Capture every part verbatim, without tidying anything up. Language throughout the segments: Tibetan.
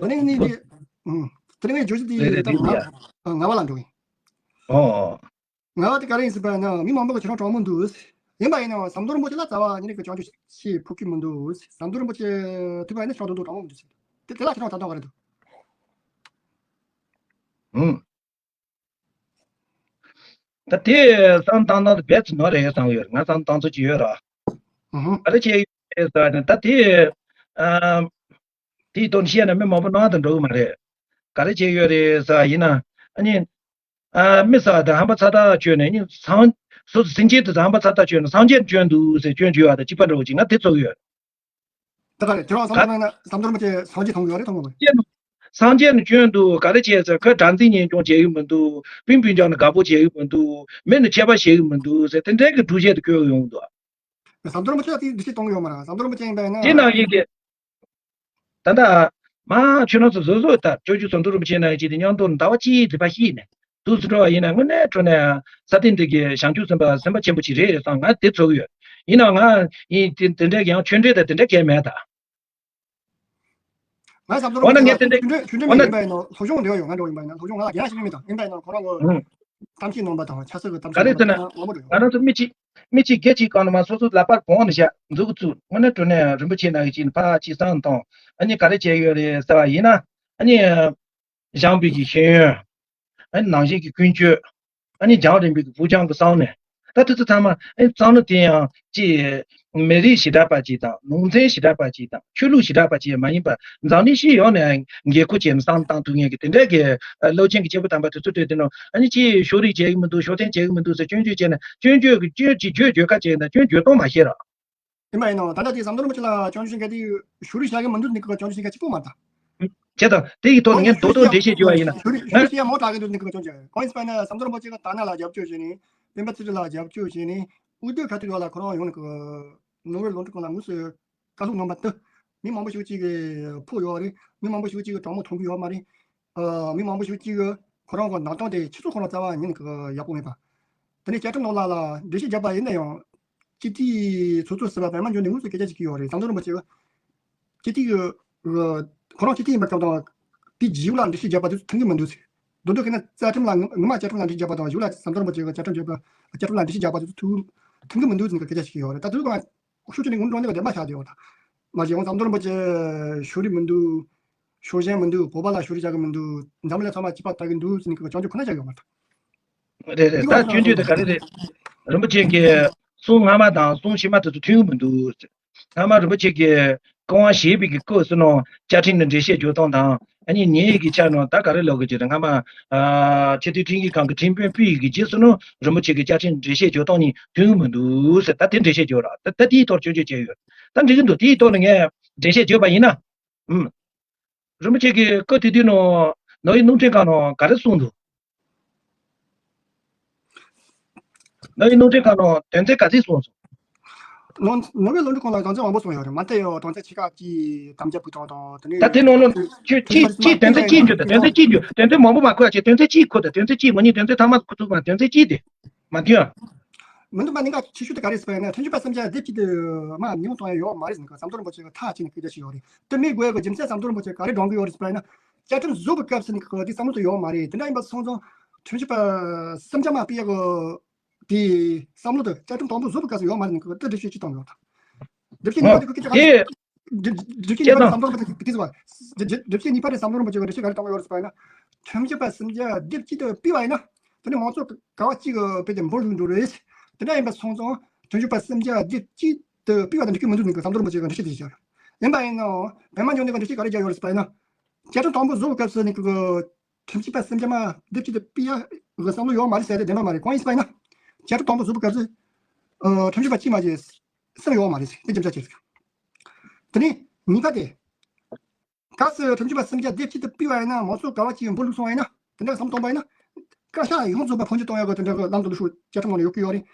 དེ་ནས་ངས་དེ་ཨུམ། དེ་ནས་ངས་བརྗོད་རྒྱུ་དེ་རེད་རེད། ད་ལྟ་ང་ང་བ་ལ་འགྲོ་གི་ཡིན། ཨོ། ང་བ་དེ་ག་རེ་ཡིན་ཟེར་བ་ན་མི་མང་པོ་གིས་ཁྱེད་རང་དྲང་མོ་འདུག་ཡིན་པ་ཡིན་ནའང་ཟམ་གདོང་རིན་པོ་ཆེ་ལ་རྩ་བ་ཉིད་ནས་ཀྱི་སྐྱོན་བརྗོད་བྱེད་ཕོད་ཀྱི་མི་འདུག་ཟམ་གདོང་རིན་པོ་ཆེ་ཐུག་པ་ཡིན་ན་ཁྱེད་རང་དོན་དུ་དྲང་མོ་མི་འདུག་ཟེར། དེ་དེ་ལ་ཁྱེད་རང་ད་ལྟ་ག་རེ་འདུག་ཨུམ། ད་དེ་བསམ་བཏང་སྟངས་དེ་རྦད་ཚོད་ནོར་རེད་བསམ་གྱི་ཡོད་རེད། ང་བསམ་བཏང་ཚོད་ཅིག་ཡོད་ར། ཨུ་ཧུ། ག་རེ་བྱས་ཡོད་ཟེར་བ་ནི་ད་དེ་ཨ། དེའི་དོན་བཤད་ན་མི་མང་པོ་ནང་དུ་འགྲོ་གི་མ་རེད། ག་རེ་བྱས་ཡོད་རེད་ཟེར་བ་ཡིན་ན། ཨ་ནི། ཨ། མི་ཟེར་བ་དེ་ཧམ་པ་ཚ་ཐག་ཆོད་ནས་ནི་སངས། སོ་སོ་སེམས་ཅན་དེ་ཚོ་ཧམ་པ་ཚ་ཐག་ཆོད་ནས་སངས་རྒྱས་སྐྱོན་འདུག་ཟེར་སྐྱོན་བརྗོད་པ་དང་གཅིག་པ་འདྲ་བོ་ཅིག་ང་དེ་ཚོར་གི་ཡོད། ད་ག་རེ་ཁྱེད་རང་བསམ་བློ་གཏོང་ན་བསམ་གཏོར་མ་བྱས་སངས་རྒྱས་མཐོང་གི་ཡོད་རེད་མཐོང་གི་མ་རེད། སངས་རྒྱས་ནི་སྐྱོན་འདུག་ག་རེ་བྱས་ཟེར་ཁོས་དགྲར་འཛིན་ཉེས་སྐྱོན་བྱེད་ཀྱི་མི་འདུག་སྤུན་སྤུན་ཀྱག་ནི་དགའ་པོ་བྱེད་ཀྱི་མི་འདུག་མི་ནི་ཆད་པ་བྱེད་ཀྱི་མི་འདུག་ཟེར་དེ་འདྲའི་གི་སྒྲུབ་བྱེད་དུ་བཀོད་ཡོང་གི་འདུག་བསམ་གཏོར་མ་བྱས་དེ་འདི་ཞིག་གཏོང་གི་ཡོད་མ་རེད། བསམ་གཏོར་མ་བྱས་ཡིན་པ་ཡིན་ན། དེ་ནང་བཞིན་གྱི། ད་ལྟ། མ་ཁྱོད་རང་ཚོ་བཟོ་བཟོ་ལྟར་སྤྱོད་འཇུག་ཟམ་གདོང་རིན་པོ་ཆེ་ནང་བཞིན་དེ་མཉམ་དུ་ཟླ་བ་གཅིག་དེ་ཕ་ཤི་ནས་འདུག་སེ་འགྲོ་བ་ཡིན་ན་དངོས་གནས་དྲང་གནས་ས་སྟེང་འདི་གི་བྱང་ཆུབ་སེམས་དཔའ་སེམས་དཔའ་ཆེན་པོ་ཅིག་རེད་བསམ་ང་དེ་ཚོར་གི་ཡོད། ཡིན་ནའང་ང་ཡིན་དེ་དེ་འདྲའི་ཡང་ཆོས་འབྲེལ་དང་དེ་འདྲ་གང་མེད་ད། ང་བསམ་ཚོར་འོ་ན་ངས་དེ་འདྲ་ཆུ་འདྲ་ཆུ་འདྲ་འོ་མེད་ན་ཡིན་པ་ཡིན་ན་སློབ་སྦྱོང་འདྲ་ཡོད་ང་འདྲ་ཡིན་པ་ཡིན་ན་སློབ་སྦྱོང་ང་ལ་རྒྱ་ཞིག་མེད་དང་ཡིན་པ་ཡིན་ན་ཁོ་རང་གི་ཨུ། གཏམ་ཤེས་གནང་པ་དང་ཆབ་སྲིད་ཀྱི་གཏམ་ག་ཤེས་རེ་གནང་ཟེར་ན། པ་དང་མང་པོ་འདྲ་ཡོད། ང་རང་ཚོ་མི་གཅིག་མི་གཅིག་སྒེར་གཅིག་གང་ལ་མ་སོ་སོ་ལག་པར་བོང་ནས་བཞག་མཛུབ་གུ་བཙུགས་དངོས་གནས་དྲང་གནས་རིན་པོ་ཆེ་ནང་གི་ཅིག་ཕར་ཅིག་བསམ་བཏང་ཨ་ནི་ག་རེ་བྱས་ཡོད་རེད་ཟེར་བ་ཡིན་ན་ཨ་ནི། བཞེངས་པའི་གི་ཤེས་ཡོན། ཨ་ནི་ནང་བཞིན་གྱི་ཀུན་སྤྱོད། ཨ་ནི་རྒྱང་རིང་པོའི་གི་བུ་རྒྱང་གི་གསང་གནས། ད་དེ་ཚོ་ཚང་མ་ཨ་ནི་གཙང་ནི་དེ་ཡང་ཅི། མི་རིགས་ཞེ་དྲག་པ་ཅིག་དང་ལུང་ཚན་ཞེ་དྲག་པ་ཅིག་དང་ཆོས་ལུགས་ཞེ་དྲག་པ་ཅིག་མ་ཡིན་པར་འཛམ་གླིང་སྤྱི་ཡོངས་ནས་འགན་ཁུར་བྱས་ནས་བསམ་བཏང་ཐུབ་མཁན་གྱི་དེ་འདྲའི་གི་སློབ་ཆེན་གྱི་སྐྱེས་བུ་དམ་པ་དེ་ཚོ་བྲོས་དེ་ནང་ཨ་ནི་ཅི་ཕྱོགས་རིས་བྱེད་ཀྱི་མི་འདུག་ཕྱོགས་འཐེན་བྱེད་ཀྱི་མི་འདུག་ཟེར་སྐྱོན་བརྗོད་བྱས་ན་སྐྱོན་བརྗོད་ཀྱི་སྐྱོན་གྱི་བརྗོད་བརྗོད་ཁ་བྱས་ན་སྐྱོན་བརྗོད་སྟངས་མ་ཤེས་ར། ཡིན་པ་ཡིན་ནོ། ད་ལྟ་དེ་ཟམ་གདོང་རིན་པོ་ཆེ་ལ་སྐྱོན་བརྗོད་བྱེད་མཁན་དེ་ཕྱོགས་རིས་བྱ་མཁན་མི་འདུག་ནི་གི་སྐྱོན་བརྗོད་བྱེད་མཁན་གཅིག་པོ་མ་རེད་ད། བྱས་ཙང་དེ་ཡི་ཐོག་ནས་ངས་རྡོག་རྡོག་འགྲེལ་བཤད་བྱས་པ་ཡིན་ན། ཕྱོགས་རིས་ཕྱོགས་རིས་བྱེད་ཡ་མང་དྲགས་ཀྱི་འདུག་ནི་གི་སྐྱོན་བརྗོད་གང་ཡིན་ཟེར་བ་ན་ཟམ་གདོང་རིན་པོ་ཆེ་གི་དར་ནག་ལ་རྒྱབ་སྐྱོར་བྱས་ནས་སྤེན་པ་ཚེ་རིང་ལ་རྒྱབ་སྐྱོར་བྱས་ནས་དབུས་སྡོད་ཁ་ཐུག་ཡོད་ལ་ཁོ་རང་ཡོང་ནི་གི་ནོར་ཝེ་ལུང་ཁྲིད་ཁང་ལ་དངོས་སུ་བཀའ་སློབ་གནང་པ་དེ་མི་མང་པོ་ཞིག་ཅིག་གིས་ཕོག་ཡོད་རེད། མི་མང་པོ་ཞིག་ཅིག་གིས་དྲང་མོ་མཐོང་གི་ཡོད་མ་རེད། ཨ། མི་མང་པོ་ཞིག་ཅིག་གིས་ཁོ་རང་གི་གནང་སྟངས་དེ་ཁྱེད་ཚོ་ཁོ་རང་རྩ་བ་ཉིད་ནས་ཡག་པོ་མེད་པ། དེ་ནས་བཅའ་ཁྲིམས་ནང་ལ་ལ་འགྲེལ་བཤད་བརྒྱབ་པ་ཡིན་ན་ཡང་། སྤྱི་འཐུས་སོ་སོ་ཟེར་བ་པད་མ་འབྱུང་གནས་དངོས་སུ་སྐད་ཆ་བཤད་ཀྱི་ཡོད་རེད། ཟམ་གདོང་རིན་པོ་ཆེ་གིས་སྤྱི་འཐུས་ཀྱི་ཁོ་རང་སྤྱི་འཐུས་ཡིན་པ་ཙམ་དང་། དེ་རྗེས་ལ་འགྲེལ་བཤད་བརྒྱབ་པ་དེ་ཚོ་མཐུན་གྱི་མི་འདུག་ཟེར། མདོར་བསྡུས་བྱས་ན་རྩ་ཁྲིམས་ལ་ངོ་མ་བཅའ་ཁྲིམས་ལ་འགྲེལ་བཤད་བརྒྱབ་པ་དང་གཞུག་ལ་ཟམ་གདོང་རིན་པོ་ཆེ་གིས་བཅའ་ཁྲིམས་བརྒྱབ་པ་བཅའ་ཁྲིམས་ལ་འགྲེལ་བཤད་བརྒྱབ་པ་དེ་ཚོ་མཐུན་མཐུན་གྱི་མི་འདུག་ཟེར་ནས་སྐད་ཆ་བཤད་ཀྱི་ཡོད་རེད། ད་དེ་ཚོ་ང་ཤུགས་ཆེ་ནས་ངུ་འགྲོ་ནས་བདེན་པ་ཆགས་བསྡད་ཡོད་ད། མ་གཞི་ཡང་ཟམ་གདོང་རིན་པོ་ཆེ་ཕྱོགས་རིས་མི་འདུག་ཕྱོགས་ཞེན་མི་འདུག་བོད་པ་ལ་ཕྱོགས་རིས་རྒྱག་གི་མི་འདུག་འཛམ་གླིང་ཚང་མ་གཅིག་པ་ལྟ་གི་འདུག་ཟེར་ནས་སྐྱོན་བརྗོད་ཁོ་ན་རྒྱག་ཡོད་མ་རེད། རེད་རེད། ད་སྐྱོན་བརྗོད་དེ་ག་རེ་རེད། རིན་པོ་ཆེ་གི་གསུང་སྔ་མ་དང་གསུང་ཕྱི་མ་དེ་ཚོ་མཐུན་གི་མི་འདུག་སྔ་མ་རིན་པོ་ཆེ་གི་བཀའ་དབང་བཞེས་པའི་གི་སྐབས་སུ་ནང་བཅའ་ཁྲིམས་ནས་འགྲེལ་བཤད་རྒྱག་སྟངས་དང་ཨ་ནི་ཉེ་ཡི་གི་ཆ་ནང་ད་ག་རེ་ལབ་གི་ཅི་རེད། སྔ་མ་ཨ་ཆེས་མཐོའི་ཁྲིམས་ཞིབ་ཁང་གི་ཁྲིམས་དཔོན་ཕུད་ཡི་གི་རྗེས་སུ་ནང་རིན་པོ་ཆེ་གི་བཅའ་ཁྲིམས་འགྲེལ་བཤད་རྒྱག་སྟངས་གཉིས་མཐུན་གི་མི་འདུག་ཟེར། ད་དེ་འགྲེལ་བཤད་རྒྱག་ར། ད་ད་དེའི་ཐོག་སྐྱོན་བརྗོད་བྱས་ཡོད། ད་འགྲིག་གི་འདུག་དེའི་ཐོག་ནས་ངས་འགྲེལ་བཤད་བརྗོད་པ་ཡིན་ན། ཨུམ། རིན་པོ་ཆེ་གིས་སྐབས་དེ་དུས་ནང་ནོར་ཝེ་རླུང་འཕྲིན་ཁང་ནང་ག་རེ་གསུངས་འདུག་ནོར་ཝེ་རླུང་འཕྲིན་ཁང་ནང་དོན་ཚན་ག་ཚོད་གསུངས་སོང་། ནོར་ནོར་ཝེ་རླུང་འཕྲིན་ཁང་ལ་དོན་ཚན་མང་པོ་གསུངས་ཡོད་རེད། མ་མཐའ་ཡང་དོན་ཚན་ཆེ་ཁག་གཅིག་དམ་བཅའ་ཕུལ་སྟངས་དང་དེ་ནས་ད་དེ་ནང་ལ་ཁྱོད་གཅིག་གཅིག་དོན་ཚན་གཅིག་འཇོག་དང་། དོན་ཚན་གཅིག་འཇོག་དོན་ཚན་མང་པོ་མ་འཁོད་ཡ་བྱས། དོན་ཚན་གཅིག་འཁོད་དང་། དོན་ཚན་གཅིག་མ་ཉིད་དོན་ཚན་ཐ་མ་འཁོད་ཚུགས་པ། དོན་ཚན་གཅིག་དེ་མ་མཐུན་ཡ། མི་འདུག་པ། གནད་འགག་ཆེ་ཤོས་དེ་ག་རེ་ཟེར་བ་ཡིན་ན་ཁྲིམས་ཞིབ་པ་སེམས་ཅན་སྡེབ་གཅིག་དེ་མ་ཉུང་གཏོང་ཡ་ཡོད་མ་རེད་ཟེར་ནས་ཟམ་གདོང་རིན་པོ་ཆེ་གིས་ཐག་བཅད་ནས་སྐད་ཆ་བཤད་ཡོད་རེད། དེ་མི་དགོས་ཡ་གི་རྒྱུ་མཚན་ཟམ་གདོང་རིན་པོ་ཆེ་ག་རེ་སྒྲོན་གི་ཡོད་རེད་ཟེར་བ་ཡིན་ན་བཅའ་ཁྲིམས་བཟོ་བའི་སྐབས་སུ་ནས་གི་དེ་བསམ་བློ་དེ་ཡོད་མ་རེད། དེ་འདྲ་ཡིན་པ་སོང་ཙང་ཁྲིམས་ཞིབ་པ་སེམས་ཅན་མ་སྤེལ་ཡ་གི་དེ་བསམ་བློ་དེ་བཅའ་ཁྲིམས་དང་པོ་བཟོ་བའི་སྐབས་སུ་ཡོད་མ་རེད་ཟེར་ནས་གི་དེ་འགྲེལ་བཤད་ཅིག་བཏང་ཡོད་ད། འགྲེལ་བཤད་གཉིས་པ་དེ་གི་སྐད་ཆ་ག་རེ། དེ་སྒྲུབ་བྱེད་གཉིས་པ་དེ་ཟམ་གདོང་རིན་པོ་ཆེ་དེ་ཟེར་བ། སྒྲུབ་བྱེད་གཉིས་པ་དེ་ཟམ་གདོང་རིན་པོ་ཆེ་གིས་འགྲེལ་བཤད་ག་རེ་བཏང་ཡོད་རེད་ཟེར་བ་ཡིན་ན། ཁྲིམས་ཞིབ་པ་སེམས་ཅན་སྡེབ་གཅིག་ཏུ་སྤེལ་བ་ཡིན་ན། དེ་ནི་མང་ཚོགས་ག་བ་གཅིག་གི་དཔེ་དེ་འབུར་དུ་འགྲོ་རེད། དེ་འདྲ་ཡིན་པ་སོང་ཙང་ཁྲིམས་ཞིབ་པ་སེམས་ཅན་སྡེབ་གཅིག་ཏུ་སྤེལ་བ་དང་འགྲིག་གི་མི་འདུག་ནི་གི་ཟམ་གདོང་རིན་པོ་ཆེ་གིས་འགྲེལ་བཤད་དེ་བྱས་ཡོད། ཡིན་པ་ཡིན་ནའང་པད་མ་འབྱུང་གནས་ཀྱིས་འགྲེལ་བཤད་ག་རེ་བརྒྱབ་ཡོད་རེད་ཟེར་བ་ཡིན་ན། བཅའ་ཁྲིམས་དང་པོ་བཟོ་བའི་སྐབས་སུ་ནི་གི་ཁྲིམས་ཞིབ་པ་སེམས་ཅན་མ་སྡེབ་གཅིག་ཏུ་སྤེལ་ཡ་གི་བསམ་བློ་ཡོད་མ་རེད་ཟེར་ཏེ་བདེན་པ་མ་རེད། གང་ཡིན་ཟེར་བ་ཡིན་ན། བཅའ་ཁྲིམས་དང་པོ་བཟོ་བའི་སྐབས་སུ་ཁྲིམས་ཞིབ་པ་གཅིག་མ་གཏོགས་གསུམ་ཡོད་མ་རེད་ཟེར་ཏེ་རྒྱབ་ཆ་བྱས་ཟེར། དེ་ནས་གཉིས་པ་དེ། གལ་སྲིད་ཁྲིམས་ཞིབ་པ་སེམས་ཅན་སྡེབ་གཅིག་ཏུ་སྤེལ་བ་ཡིན་ན་མང་ཚོགས་ག་བ་གཅིག་འབུར་བླུགས་སོང་བ་ཡིན་ན། དེ་འདྲ་བསམ་བཏང་པ་ཡིན་ན། བཀའ་ཤག་ཡོངས་རྫོགས་པ་བོན་ཆོས་གཏོང་ཡག་གི་དེ་འདྲ་གི་ལམ་དུ་འགྲོ་ཤོག་བཅའ་ཁྲིམས་ནང་ལ་ཡོད་ཀྱི་ཡོད་རེད།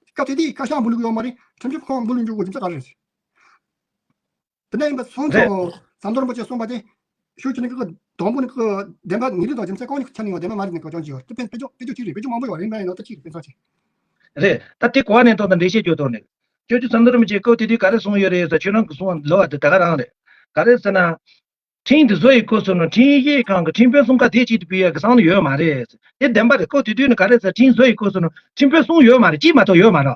སྐབས་དེ་དུས་བཀའ་ཤག་འབུར་བླུགས་ཡོད་མ་རེད། ཁྲིམས་ཞིབ་ཁང་འབུར་བླུགས་འགྲོ་དགོས་རྒྱུ་མཚན་ག་རེ་རེད། དེ་འདྲ་ཡིན་པ་སོང་ཙང་ཟམ་གདོང་རིན་པོ་ཆེས་གསུངས་པ་དེ། ཤུགས་ཆེ་ནི་གི་དང་པོ་ནི་གི་བདེན་པ་ངེས་ལེགས་དང་རྒྱུ་མཚན་གང་ཡིན་ཆ་ནས་ཡང་བདེན་པ་མ་རེད་ནི་གི་སྐྱོན་ཅིག་ཡོད། དེ་དཔེ་དཔེ་ཆ་དཔེ་ཆ་གཅིག་རེད། དཔེ་ཆ་མང་པོ་ཡོད་རེད། ཡིན་པ་ཡིན་ན་ད་གཅིག་རེད། དཔེ་ཆ་གཅིག་རེད། ད་དེ་གོ་བ་ནས་ཐོག་ཏུ་འགྲེལ་བཤད་རྒྱག་ཐོག་ནས་སྐྱོན་བརྗོད་ཟམ་གདོང་རིན་པོ་ཆེས་སྐབས་དེ་དུས་ག་རེ་གསུངས་ཡོད་རེད་ཟེར། ཁྱོད་རང་གི་གསུང་བ་ལོ་བ་དེ་ད་ག་རང་རེད། ག་རེ་ཟེར་ན། ཁྲིམས་དེ་བཟོ་ཡི་སྐབས་སུ་ནི་ཁྲིམས་ཞིབ་ཁང་གི་ཁྲིམས་དཔོན་གསུམ་ཀ་དེ་གཅིག་ཏུ་ཕུད་ཡག་གི་བསམ་བློ་ཡོད་མ་རེད། དེ་བདེན་པ་རེད། སྐབས་དེ་དུས་ནི་ག་རེ་ཟེར། ཁྲིམས་བཟོ་ཡི་སྐབས་སུ་ནི་ཁྲིམས་དཔོན་གསུམ་ཡོད་མ་རེད། གཅིག་མ་གཏོགས་ཡོད་མ་རེད།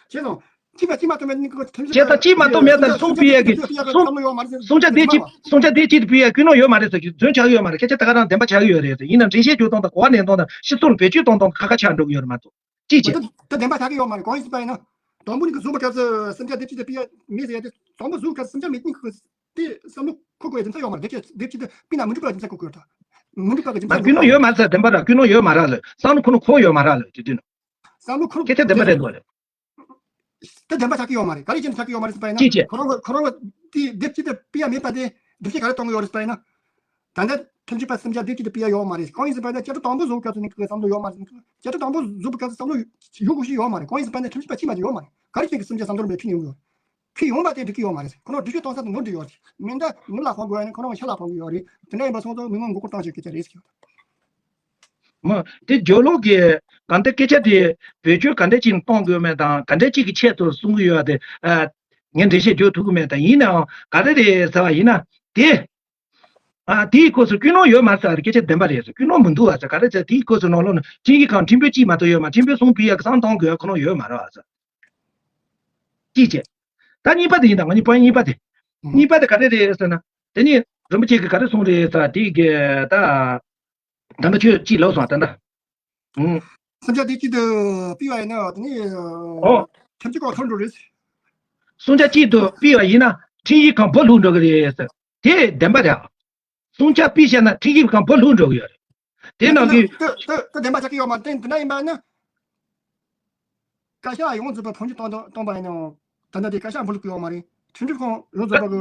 བྱས་ཙང་གཅིག་མ་གཅིག་མ་གཏོགས་མེད་ནི་ཁོ་ཁྲིམས་བྱས་ཙང་གཅིག་མ་གཏོགས་མེད་ཙང་གསུམ་ཕུད་ཡག་གི་གསུམ་བསམ་བློ་ཡོད་མ་རེད་ཟེར་གྱི་གསུམ་ཆ་དེ་གཅིག་གསུམ་ཆ་དེ་གཅིག་ཏུ་ཕུད་ཡག་ཀུན་སློང་ཡོད་མ་རེད་ཟེར་གྱི་རྫུན་ཆགས་ཡོད་མ་རེད། སྐད་ཆ་ད་ག་རང་བདེན་པ་ཆགས་ཀྱི་ཡོད་རེད་ཟེར། ཡིན་ནའང་འགྲེལ་བཤད་རྒྱག་སྟངས་དང་གོ་བ་ལེན་སྟངས་དང་སྤྱི་ཚོགས་ལ་བེད་སྤྱོད་གཏོང་སྟངས་ཁ་ཁ་ཆགས་འགྲོ་གི་ཡོད་རེད་མ་གཏོགས། ཅི་བྱེད། ད་ད་བདེན་པ་ཆགས་ཀྱི་ཡོད་མ་རེད། གང་ཡིན་ཟེར་བ་ཡིན་ན། དང་པོ་ནི་གི་བཟོ་པ་སྐབས་སུ་སེམས་ཅན་སྡེབ་གཅིག་དེ་ཕུད་ཡ་མེད་ཟེར་ཡ་དེ། དང་པོ་བཟོ་སྐབས་སུ་སེམས་ཅན་མེད་ནི་གི་དེ་བསམ་བློ་འཁོར་དགོས་ཡ་རྒྱུ་མཚན་ཡོད་མ་རེད། སྡེབ་གཅིག་སྡེབ་གཅིག་དེ་ཕུད་ན་མི་འགྲིག་པ་རྒྱུ་མཚན་འཁོར་དགོས་ཡོད་ད། མི་འགྲིག་པ་གི་རྒྱུ་མཚན་ད་ཀུན་སློང་ཡོད་མ་རེད་ཟེར། བདེན་པ་ར་ཀུན་སློང་ཡོད་མ་རེད་ལ། བསམ་བློ་ཁོ་ན་འཁོར་ཡོད་མ་རེད་ལ། དེ་དུས་ན། བསམ་བློ་འཁོར་སྐད་ཆ་བདེན་པ་རེད་འདུག་ལ། དེ་བདེན་པ་ཆགས་ཀྱི་ཡོད་མ་རེད། ག་རེ་བྱས་ནས་ཆགས་ཀྱི་ཡོད་མ་རེད་ཟེར་བ་ཡིན་ན། ཅི་བྱེད། ཁོ་རང་ཁོ་རང་ལ་དེ་སྡེབ་གཅིག་དེ་ཕུད་ཡ་མེད་པ་དེ་སྒྲུབ་བྱེད་ག་རེ་གཏོང་གི་ཡོད་རེད་ཟེར་བ་ཡིན་ན། ད་ལྟ་ཁྲིམས་ཞིབ་པ་སེམས་ཅན་སྡེབ་གཅིག་དེ་ཕུད་ཡ་ཡོད་མ་རེད། གང་ཡིན་ཟེར་བ་ཡིན་ན་བཅད་ཁྲ་དང་པོ་བཟོ་སྐབས་སུ་ནི་བསམ་བློ་ཡོད་མ་རེད། བཅད་ཁྲ་དང་པོ་བཟོ་བའི་སྐབས་སུ་བསམ་བློ་ཡོད་དགོས་ཤེས་ཡོད་མ་རེད། གང་ཡིན་ཟེར་བ་ཡིན་ན་ཁྲིམས་ཞིབ་པ་གཅིག་མ་གཅིག་ཡོད་མ་རེད། ག་རེ་བྱས་ཀྱི་སེམས་ཅན་བསམ་བློ་མེད་ཕུད་ཡོང་གི་ཡོད་རེད། ཕུད་ཡོང་བ་དེ་འགྲིག་གི་ཡོད་མ་རེད། ཁོ་རང་འགྲེལ་བཤད་གཏོང་ས་དེ་ནོར་འགྲོ་ཡོད་རེད། མི་འདྲ་མི་ལ་ཕོག་དགོས་ཡ་ནི་ཁོ་རང་ཤ་ལ་ཕོག་གི་ཡོད་རེད། དེ་འདྲ་ཡིན་པ་སོང་ཙང་མི་མང་མགོ་སྐོར་བཏང་བྱེད་སྐད་ཆ་རེད་ཟེར་གྱི་ཡོད། མ། དེ་རྒྱབ་ལོགས་ཀྱི་གང་ལྟར་སྐད་ཆ་དེ་བེད་སྤྱོད་ག་འདྲ་ཅིག་གཏོང་དགོས་མེད་དང་ག་འདྲ་ཅིག་གི་ཆེད་དུ་གསུང་གི་ཡོད་དེ། ཨ། ངས་འགྲེལ་བཤད་རྒྱག་ཐུབ་ཀྱི་མེད་དང་ཡིན་ནའང་ག་རེ་རེད་ཟེར་བ་ཡིན་ན། དེ། ཨ། དེའི་སྐབས་སུ་ཀུན་སློང་ཡོད་མ་རེད་ཟེར་བ་དེ་སྐད་ཆ་བདེན་པ་རེད་ཟེར། ཀུན་སློང་མི་འདུག་བ་ཟེར། ག་རེ་ཟེར། དེའི་སྐབས་སུ་ནང་ལོགས་ན་ཁྲིམས་ཞིབ་ཁང་ཁྲིམས་དཔོན་གཅིག་མ་གཏོགས་ཡོད་མ། ཁྲིམས་དཔོན་གསུམ་ཕུད་ཡ་གི་བསམ་བློ་གཏོང་དགོས་ཡ་ཀུན་སློང་ཡོད་མ་རེད་བ་ཟེར། གཅིག་བྱས། ད་གཉིས་པ་དེ་ཡིན་ད། ང་གཉིས་པ་གཉིས་པ་དེ། ཨང་། གཉིས་པ་དེ་ག་རེ་རེད་ཟེར་ན། དེ་ནི་རིན་པོ་ཆེ་གིས་ག་རེ་གསུངས་རེད་ཟེར་དེ་གི་ད། ད་ལྟ་ཁྱོད་ཅིག་ལབ་སོང་ད་ལྟ། ཨང་། སེམས་ཅན་སྡེབ་གཅིག་དེ་ཕུད་པ་ཡིན་ན་དེ་ནི་ཨོ། ཁྲིམས་ཀྱི་སྐོར་ཐོར་འགྲོ་རེད། སུམ་ཆ་གཅིག་ཏུ་ཕུད་པ་ཡིན་ན་ཁྲིམས་ཞིབ་ཁང་སྦོ་ལུག་འགྲོ་གི་རེད་ཟེར། དེ་བདེན་པ་རེད། སུམ་ཆ་ཕུད་བྱས་ན་ཁྲིམས་ཞིབ་ཁང་སྦོ་ལུག་འགྲོ་གི་ཡོད་རེད། དེ་ནང་གི། ད་ད་ད་བདེན་པ་ཆགས་ཀྱི་ཡོད་མ་རེད། དེ་འདྲ་ཡིན་པ་ན། བཀའ་ཤག་ཡོངས་རྫོགས་པ་ཕོ་འགྱུར་གཏོང་གཏོང་པ་ཡིན་ནའང་། ད་ལྟ་དེ་བཀའ་ཤག་འབུད་ལུག་གི་ཡོད་མ་རེད། ཁྲིམས་སྒྲིག་ཁང་ཡོངས་རྫོགས་པ་གི་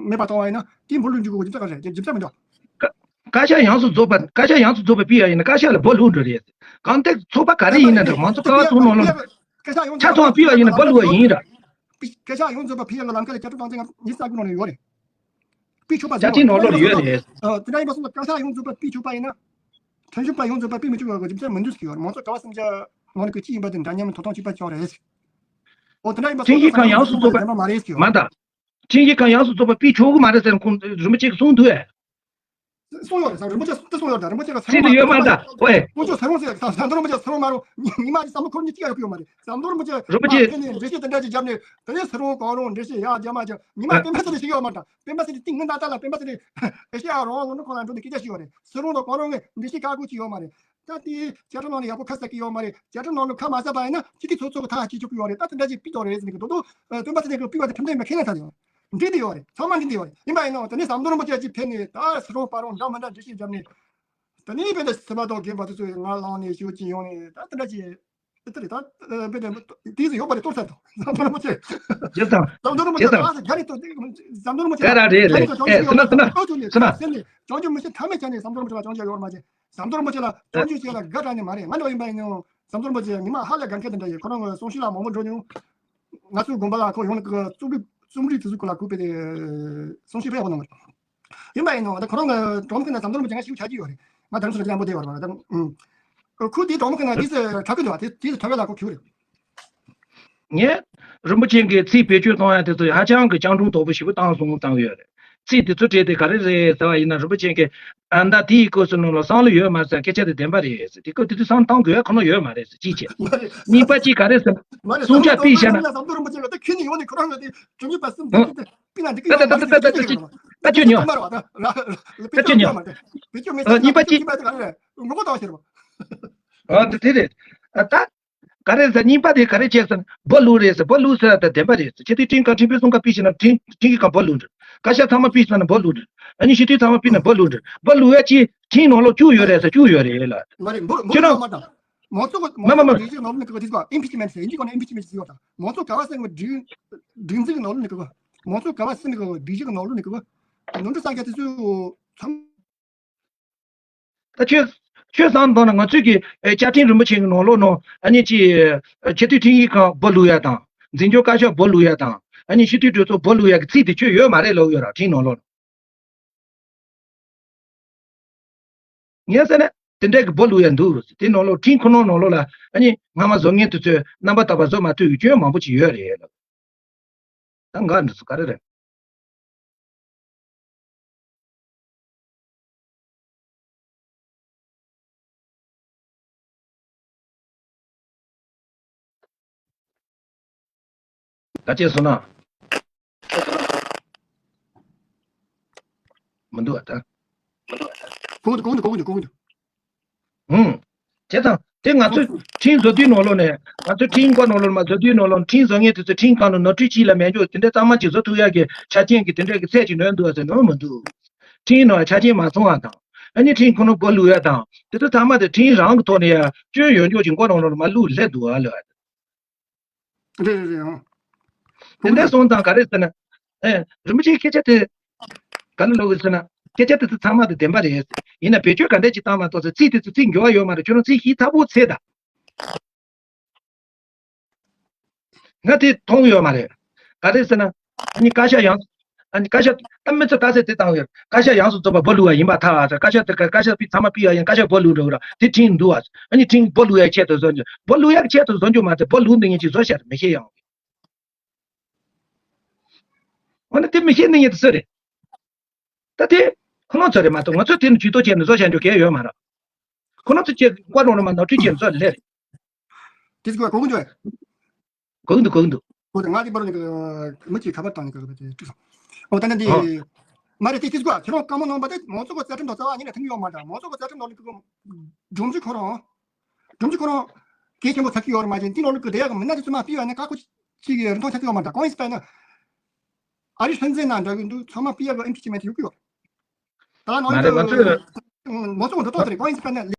མེད་པ་གཏོང་བ་ཡིན་ན་དེ་འབུད་ལུག་འགྲོ་གི་ཡོད་ཀྱི་རེད། རྒྱུ་མཚན་མི་འདུག་བཀའ་བཀའ་ཤག་ཡོངས་སུ་རྫོགས་པ། བཀའ་ཤག་ཡོངས་སུ་རྫོགས་པ་ཕུད་ཡ་ཡིན་ན་བཀའ་ཤག་ལ་སྦོ་ལུག་འགྲོ་རེད། གང་ལྟར་ཚོགས་པ་ག་རེ་ཡིན་ན་འདྲ། མང་གཙོ་ཀ་བ་ཚོགས་ནང་ལོགས་ལ། བཀའ་ཤག་ཡོངས་ཆ་ཚང་ཕུད་ཡ་ཡིན་ན་སྦོ་ལུག་ཡ་ཡིན་ར། བཀའ་ཤག་ཡོངས་རྫོགས་པ་ཕུད་ཡ་ལ་ལམ་ཁ་ལ་བཅད་ཁྲ་གཏོང་ཚེ་ང་ཉི་ཤུ་རྩ་དགུ་ནང་ལ་ཡོད་རེད། ཕུད་ཆོག་པ་བཅའ་ཁྲིམས་ནང་ལོགས་ལ་ཡོད་རེད། ཨ། དེ་འདྲ་ཡིན་པ་སོང་ཙང་བཀའ་ཤག་ཡོངས་རྫོགས་པ་ཕུད་ཆོག་པ་ཡིན་ན། ཁྲིམས་ཞིབ་པ་ཡོངས་རྫོགས་པ་ཕུད་མི་ཆོག་པའི་རྒྱུ་མཚན་མི་འདུག་ཟེར་གྱི་ཡོད་རེད། མང་གཙོ་ཀ་བ་སུམ་ཅུ་ནང་ནས་གཅིག་ཡིན་པ་དེ་འདྲ་མཉམ་དོ་དམ་བྱེད་པ་ཅིག་རེད། འོ་དེ་འདྲ་ཡིན་པ་ཁྲིམས་ཞིབ་ཁང་ཡོངས་སུ་རྫོགས་པ་ཡིན་པ་མ་རེད་ཟེར་གྱི་ཡོད། མ་ད། ཁྲིམས་ཞིབ་ཁང་ཡོངས་སུ་རྫོགས་པ་ཕུད་ཆོག་གི་མ་རེད་ཟེར་ན་ཁོང་རིན་པོ་ཆེ་གིས་གསུངས་འདུག་ཨེ། གསུངས་ཡོད་རེད་ཟེར། རིན་པོ་ཆེ་དེ་གསུངས་ཡོད་རེད། རིན་པོ་ཆེ་གིས་ཚེ་རིང་མ་ཡོད་མ་ད། ཨོའེ། དཀོན་མཆོག་ཚེ་རིང་ཟེར་ཟམ་གདོང་རིན་པོ་ཆེ་ཚེ་རིང་མ་རུང་ཉི་མ་གཅིག་བསམ་བློ་འཁོར་མཁན་གཅིག་ཡང་ཡོད་ཀྱི་ཡོད་མ་རེད། ཟམ་གདོང་རིན་པོ་ཆེ་རིན་པོ་ཆེ་མ་ཕེབས་ནས་འགྲེལ་བཤད་དེ་འདྲ་ཅིག་བརྒྱབ་ནས་དེ་ནས་ཚེ་རིང་གང་རུང་འགྲེལ་བཤད་ཡར་རྒྱབ་མར་རྒྱབ། ཉི་མ་སྤེན་པ་ཚེ་རིང་ཞིག་ཡོད་མ་རེད། སྤེན་པ་ཚེ་རིང་ཏིང་ངེ་ད་ལྟ་ལ་སྤེན་པ་ཚེ་རིང་ཨེ་ཤེ་ཡ་རང་དབང་ལྷན་ཁང་ལ་འགྲོ་ནས་སྐད་ཆ་བཤད་ཡོད་རེད། ཚེ་རིང་དང་གང་རུང་གིས་འགྲེལ་བཤད་ཁག་པོ་ཅིག་ཡོད་མ་རེད། ད་དེ་བཅད་ཁྲ་ནང་ལ་ཡག་པོ་ཁ་གསབ་ཀྱི་ཡོད་མ་རེད། བཅད་ཁྲ་ནང་ལ་ཁ་མ་གསབ་པ་ཡིན་ན་སྤྱི་འཐུས་ཚོགས་གཙོ་གི་ཐག་བཅད་ཆོག་གི་ཡོད་རེད། ད་དེ་འདྲ་ཅིག་ཕུད་ཡོད་རེད་ཟེར་ནས་གི་རྡོག་རྡོག་སྤེན་པ་ཚེ་རིང་གིས་ཕུད་པ་དེ་ཁྲིམས་མཐུན་མེད་ཁས་ལེན་ཚར་ཡོད། འགྲིག་བསྡད་ཡོད་རེད། ཚང་མ་འགྲིག་བསྡད་ཡོད་རེད། ཡིན་པ་ཡིན་ནའང་དེ་ནས་ཟམ་གདོང་རིན་པོ་ཆེ་ཅིག་ཕེབས་ནས་ད་ཚེ་རིང་དཔའ་རུང་འདྲ་མི་འདྲ་འགྲེལ་བཤད་བརྒྱབ་ནས། དེ་ནས་དཔེ་དེ་སེམས་པ་དང་རྒན་པ་དེ་ཚོས་ང་ལངས་ནས་ཞུ་ཅིག་ཡོང་ནས་ད་དེ་འདྲ་ཅིག་དེ་རེད། ད་དཔེ་དེ་དེ་ཚོ་ཡོད་པ་རེད། གཏོར་ཚར་དང་ཟམ་གདོང་རིན་པོ་ཆེ། ཇི་ལྟར། ཟམ་གདོང་རིན་པོ་ཆེ་ཇི་ལྟར། ད་དེ་ག་རེ་གཏོར་ཟམ་གདོང་རིན་པོ་ཆེ་ག་ར་རེད་རེད། ཨེ་སེམས་ན་སེམས་ན་སེམས་ན་སེམས་ན། སེམས་ན་སེམས་ན། སེམས་ན་སེམས་ན། སྐྱོན་བརྗོད་མི་བྱེད་ཐབས་མེད་བྱས་ནས་ཟམ་གདོང་རིན་པོ་ཆེ་ལ་སྐྱོན་བརྗོད་བྱས་ཡོད་མ་རེད། ཟམ་གདོང་རིན་པོ་ཆེ་ལ་སྐྱོན་བརྗོད་བྱས་ལ་དགའ་དྲགས་ནས་མ་རེད། ང་འདྲ་ཡིན་པ་ཡིན་ནའང་ཟམ་གདོང་རིན་པོ་ཆེ་ཉི་མ་ཧ་ལས་དགའ་མཁན་དེ་འདྲ་ཡིན། ཁོ་རང་གི་གསུང་བཤད་ལ་མང་པོ་འགྲོ་མྱོང་། ང་ཚོའི་དགོན་པ་ལ་ཁོ་ཡོང་ནས་ཀྱི་རྩོམ་རིག་རྩོམ་རིག་དེ་ཚོའི་སྐོར་ལ་གུས་པས་དེ་གསུང་བཤད་སྤེལ་ཡག་གནང་བ་རེད། ཡིན་པ་ཡིན་ནའང་ད་ཁོ་རང་གི་གྲོགས་མོ་ཁོ་ན་ཟམ་གདོང་རིན་པོ་ཆེ་ང་ཞིག་ཆགས་ཀྱི་ཡོད་རེད། ང་དེང་སང་ལ་ཅི་ཡང་པོ་བསྡད་ཡོད་རེད་པ། ད་ཁོ་དེའི་གྲོགས་མོ་ཁོ་ན་དེ་ཚོ་གྲགས་ཀྱི་འདུག་བ། དེ་དེ་ཚོ་གྲགས་ཡོད་ལ་ཁོ་གུས་རེད། ངས་རིན་པོ་ཆེ་གིས་ཚིག་བེད་སྤྱོད་གཏོང་ཡ་དེ་ཚོ་ཧ་ཅང་གི་སྤྱང་གྲུང་དོག་པོ་ཞེ་པོ་བཏང་སོང་བཏང་ཡོད་རེད། ཚིག་དེ་ཚོ་བྲིས་ཏེ་ག་རེ་རེད་ཟེར་བ་ཡིན་ན་རིན་པོ་ཆེ་གིས་ཨ་ད་དེའི་སྐོར་སུ་ནང་ལ་བསམ་བློ་ཡོད་མ་ཟེར་སྐད་ཆ་དེ་བདེན་པ་རེད་ཟེར། དེ་སྐབས་དེ་དུས་བསམ་བློ་གཏོང་དགོས་ཡ་ཁོ་ན་ཡོད་མ་རེད་ཟེར་གཅིག་བྱས། གཉིས་པ་གཅིག་ག་རེ་ཟེར། མ་རེད། གསུང་ཆ་ཕུད་བཞག་ན། ཟམ་གདོང་རིན་པོ་ཆེ་ལ་ད་ཁྱོད་ནི་ཡོང་ནས་ཁོ་རང་ལ་དེ་གྲུབ་མི་པ་སེམས་ད་ད་ད་ད་ད་ད་ཅི་ད་ད་ད་ད་ད་ད་ཅི་ད་ཅི་ཉོ། ད་ཅི་ཉོ། ད་ཅི་ཉོ། ཨ་གཉིས་པ་གཅིག་ཨ་དེ་དེ་རེད། ཨ་ད་ག་རེ་ཟེར། གཉིས་པ་དེ་ག་རེ་བྱས་ཟེར་ན་སྦོ་ལུག་རེད་ཟེར། སྦོ་ལུག་ཟེར་ད་བདེན་པ་རེད་ཟེར། ཆེས་མཐོའི་ཁྲིམས་ཁང་ཁྲིམས་དཔོན་གསུམ་ཀ་ཕུད་བཞག་ན་ཁྲིམས་ཁྲིམས་ཀྱི་ཁང་སྦོ་ལུག་རེད། བཀའ་ཤག་ཚང་མ་ཕུད་བཞག་ན་སྦོ་ལུག་རེད། ཨ་ནི་སྤྱི་འཐུས་ཚང་མ་ཕུད་ན་སྦོ་ལུག་རེད། སྦོ་ལུག་ཡ་ཅིག་ཁྲིམས་ནང་ལོགས་བཅུག་ཡོད་རེད་ཟེར་བཅུག་ཡོད་རེད་ལ། མ་རེད། འབུ་འབུ་ཁྱོད་རང་། མ་མ་མ། མང་ཚོགས་མ་མ་མ་མ། སྒྲིག་གཞི་ནང་ལོགས་ནས་ཀྱི་ཨིམ་པིཆ་མེན་ཊི་ཟེར། ཨིན་ཇིའི་སྐོར་ནས་ཨིམ་པིཆ་མེན་ཊི་ཟེར་ཡོད་ད། མང་ཚོགས་ག་བ་སེམས་ཀྱི་སྒྲིག་སྒྲིག་འཛུགས་ཀྱི་ནང་ལོགས་ནས་ཀྱི་མང་ཚོགས་ག་བ་སེམས་ཀྱི་སྒྲིག་གཞི་གི་ནང་ལོགས་ནས་ཀྱི་ནོར་འཁྲུལ་བསགས་མཁན་དེ་ཚོ་ཚང་། ད་ཁྱོད་ཁྱོད་བསམ་བཏང་ན་ང་ཚོས་ཀྱི་ཨེ་བཅའ་ཁྲིམས་རིན་པོ་ཆེ་གི་ནང་ལོགས་ནང་ཨ་ནི་ཅི་ཆེས་མཐོའི་ཁྲིམས་ཞིབ་ཁང་སྦོ་ལུག་ཡ་དང་འཛིན་སྐྱོང་བཀའ་ཤག་སྦོ་ལུག་ཡ་དང་ཨ་ནི་སྤྱི་འཐུས་གྲོས་ཚོགས་སྦོ་ལུག་ཡ་གི་ཚིག་དེ་ཁྱོད་ཡོད་མ་རེད་ལབ་ཡོད་ར་ཁྲིམས་ནང་ལོགས་ནང་། ངས་ཟེར་ན་དེ་འདྲ་གི་སྦོ་ལུག་ཡ་འདུག་དེ་ནང་ལོགས་ཁྲིམས་ཁོ་ནའི་ནང་ལོགས་ལ་ཨ་ནི་སྔ་མ་བཟོ་མཁན་དེ་ཚོས་རྣམ་པ་དག་པ་བཟོ་མ་ཐུབ་ཡོད་སྐྱོན་མང་པོ་ཅིག་ཡོད་རེད་ལབ། ད་འགའ་འདི་ཚོ་ག་རེ་རེད། ག་བྱས་སོང་ན། མི་འདུག་ཨ་ད། གོང་དུ་གོང་དུ་གོང་དུ་གོང་དུ། ཧུམ། བྱས་ཙང་དེ་ང་ཚོས་འཕྲིན་བཟོ་དུས་ནང་ལོགས་ནས་ང་ཚོས་འཕྲིན་བཀོད་ནང་ལོགས་ནས་མ་བཟོ་དུས་ནང་ལོགས་འཕྲིན་བཟོ་མཁན་དེ་ཚོས་འཕྲིན་གང་དུ་ནོར་འཁྲུལ་ཅིག་ལ་མེད་འཇོག་དེ་འདྲའི་གཙང་མ་ཅིག་བཟོ་ཐུབ་ཡག་གི་ཆ་རྐྱེན་གྱི་དེ་འདྲའི་གི་ཚད་ཅིག་ནོར་འདུག་ཟེར་ནོར་མི་འདུག་འཕྲིན་ནང་ཆ་རྐྱེན་མ་ཚང་བ་དང་། ཨ་ནི་འཕྲིན་ཁོ་ན་སྦོ་ལུག་ཡ་དང་དེ་ཚོ་ཚང་མ་དེ་འཕྲིན་རང་གི་ཐོག་ནས་ཡ་སྐྱོན་ཡོད་འཇོག་ཅིག་མགོ་ནང་ལོགས་ནས་མ་བླུགས་སླེབས་འདུག་ཨ་ལོ། རེད་རེད་རེད་ཨང་། དེ་འདྲ་སོང་ཙང་ག་རེ་ཟེར་ན། ཨེ། རིན་པོ་ཆེའི་སྐད་ཆ་དེ། ག་ལ་ལོག་གི་ཟེར་ན། སྐད་ཆ་དེ་ཚོ་ཚང་མ་དེ་བདེན་པ་རེད། ཡིན་ན་བེད་སྤྱོད་ག་འདྲ་ཅིག་བཏང་མ་གཏོགས་ཚེ་ཚིག་དེ་ཚོ་ཚིག་འགྱུར་བ་ཡོད་མ་རེད། ཁྱོད་རང་ཚིག་ཤེས་ཐབས་པོ་ཚེ་ད། ང་དེ་མཐོང་ཡོད་མ་རེད། ག་རེ་ཟེར་ན། ཨ་ནི་བཀའ་ཤག་ཡང་། ཨ་ནི་བཀའ་ཤག་ད་མི་ཚོ་ལྟ་ཚེ་དེ་བཏང་ཡོད། བཀའ་ཤག་ཡང་སུ་རྫོགས་པ་སྦོ་ལུག་བ་ཡིན་པ་ཐག་ཨ། བཀའ་ཤག་དེ་བཀའ་ཤག་པི་ཚང་མ་པི་ཡ་ཡང་བཀའ་ཤག་སྦོ་ལུག་འགྲོ་ར་དེ་ཁྲིམས་འདུག་ཨ། ཨ་ནི་ཁྲིམས་སྦོ་ལུག་ཡ་ཆེད་དུ་བཟོ་རྒྱུ་སྦོ་ལུག་ཡ་ཆེད་དུ་བཟོ་རྒྱུ་མ་ཚད་སྦོ་ལུག་འདི་ངན་ཅིག་བཟོ་ཤར་མི་ཤེས་ཡང་། འོ་ན་དེ་མི་ཤེས་ནི་ཡིན་དུ་སུ་རེད། ད་དེ་ཁོ་ན་ཚོ་རེད་མ་གཏོགས་ང་ཚོ་དེ་ནི་ཇུས་གཏོགས་བྱས་ནས་བཟོ་བྱ་འཇོག་གལ་ཡོད་མ་རེད། ཁོ་ན་ཚོ་ཅེས་བཀའ་རོགས་རོགས་མ་ནོར་འཁྲུལ་བྱས་ནས་བཟོ་ལེ་རེད། དེ་ཚོ་གོ་གི་འདུག་གོ་གི་འདུག་གོ་གི་འདུག་ང་དེ་བར་ནས་མི་གཅིག་ཁ་པར་བཏང་ནས་གོ་གི་དེ་དྲིས་སོང་། ཨོ་ད་ནི་འདི་ཨོ། མ་རེད་དེ་དེ་ཚོ་གོ་ཁྱེད་རང་བཀའ་མོལ་གནང་པ་དེ་མང་ཚོགས་ཀྱི་རྩ་ཁྲིམས་དང་རྩ་བ་གཉིས་ལ་མཐུན་གི་ཡོད་མ་རེད། མང་ཚོགས་ཀྱི་རྩ་ཁྲིམས་ནང་ནས་གི་སྒྲོམ་གཞི་ཁོ་རང་། སྒྲོམ་གཞི་ཁོ་རང་། གལ་ཆེན་པོ་ཆགས་ཀྱི་ཡོད་རེད་མ་གཞི་འདི་ནང་ལ་གི་དེ་ཡག་གི་མི་སྣ་དེ་ཚོ་མ་སྤེལ་བ་ནི་ཁག་པོ་ཅིག་གི་རིན་ཐང་ཆགས་ཀྱི་ཡོད་མ་རེད། ད་གང་ཡིན་ཟེར་ན། ཨ་རི་ཧྲན་ཙེན་ན་འདྲ་གི་འདུག་ཚང་མ་སྤེལ་ཡག་གི་ཨེམ་ཆི་ཅི་མེད་དུ་ཡོད་ཀྱི་ཡོད། ད་ནང་མ་རེད་ང་ཚོས། མང་ཚོགས་འདི་ཐོག་དེ་རེད་གང་ཡིན་ཟེར་ན།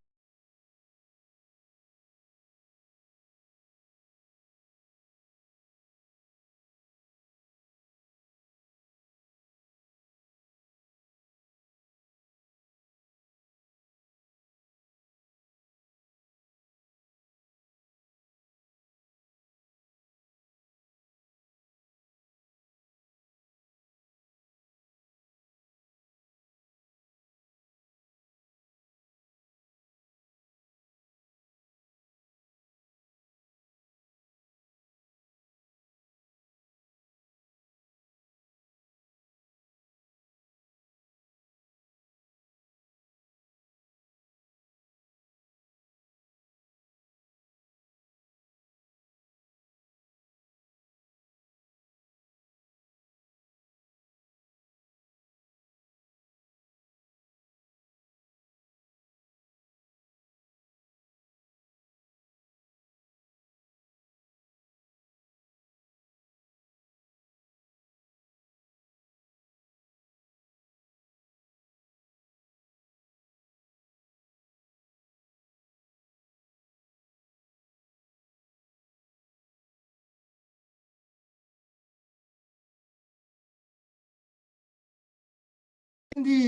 འདི་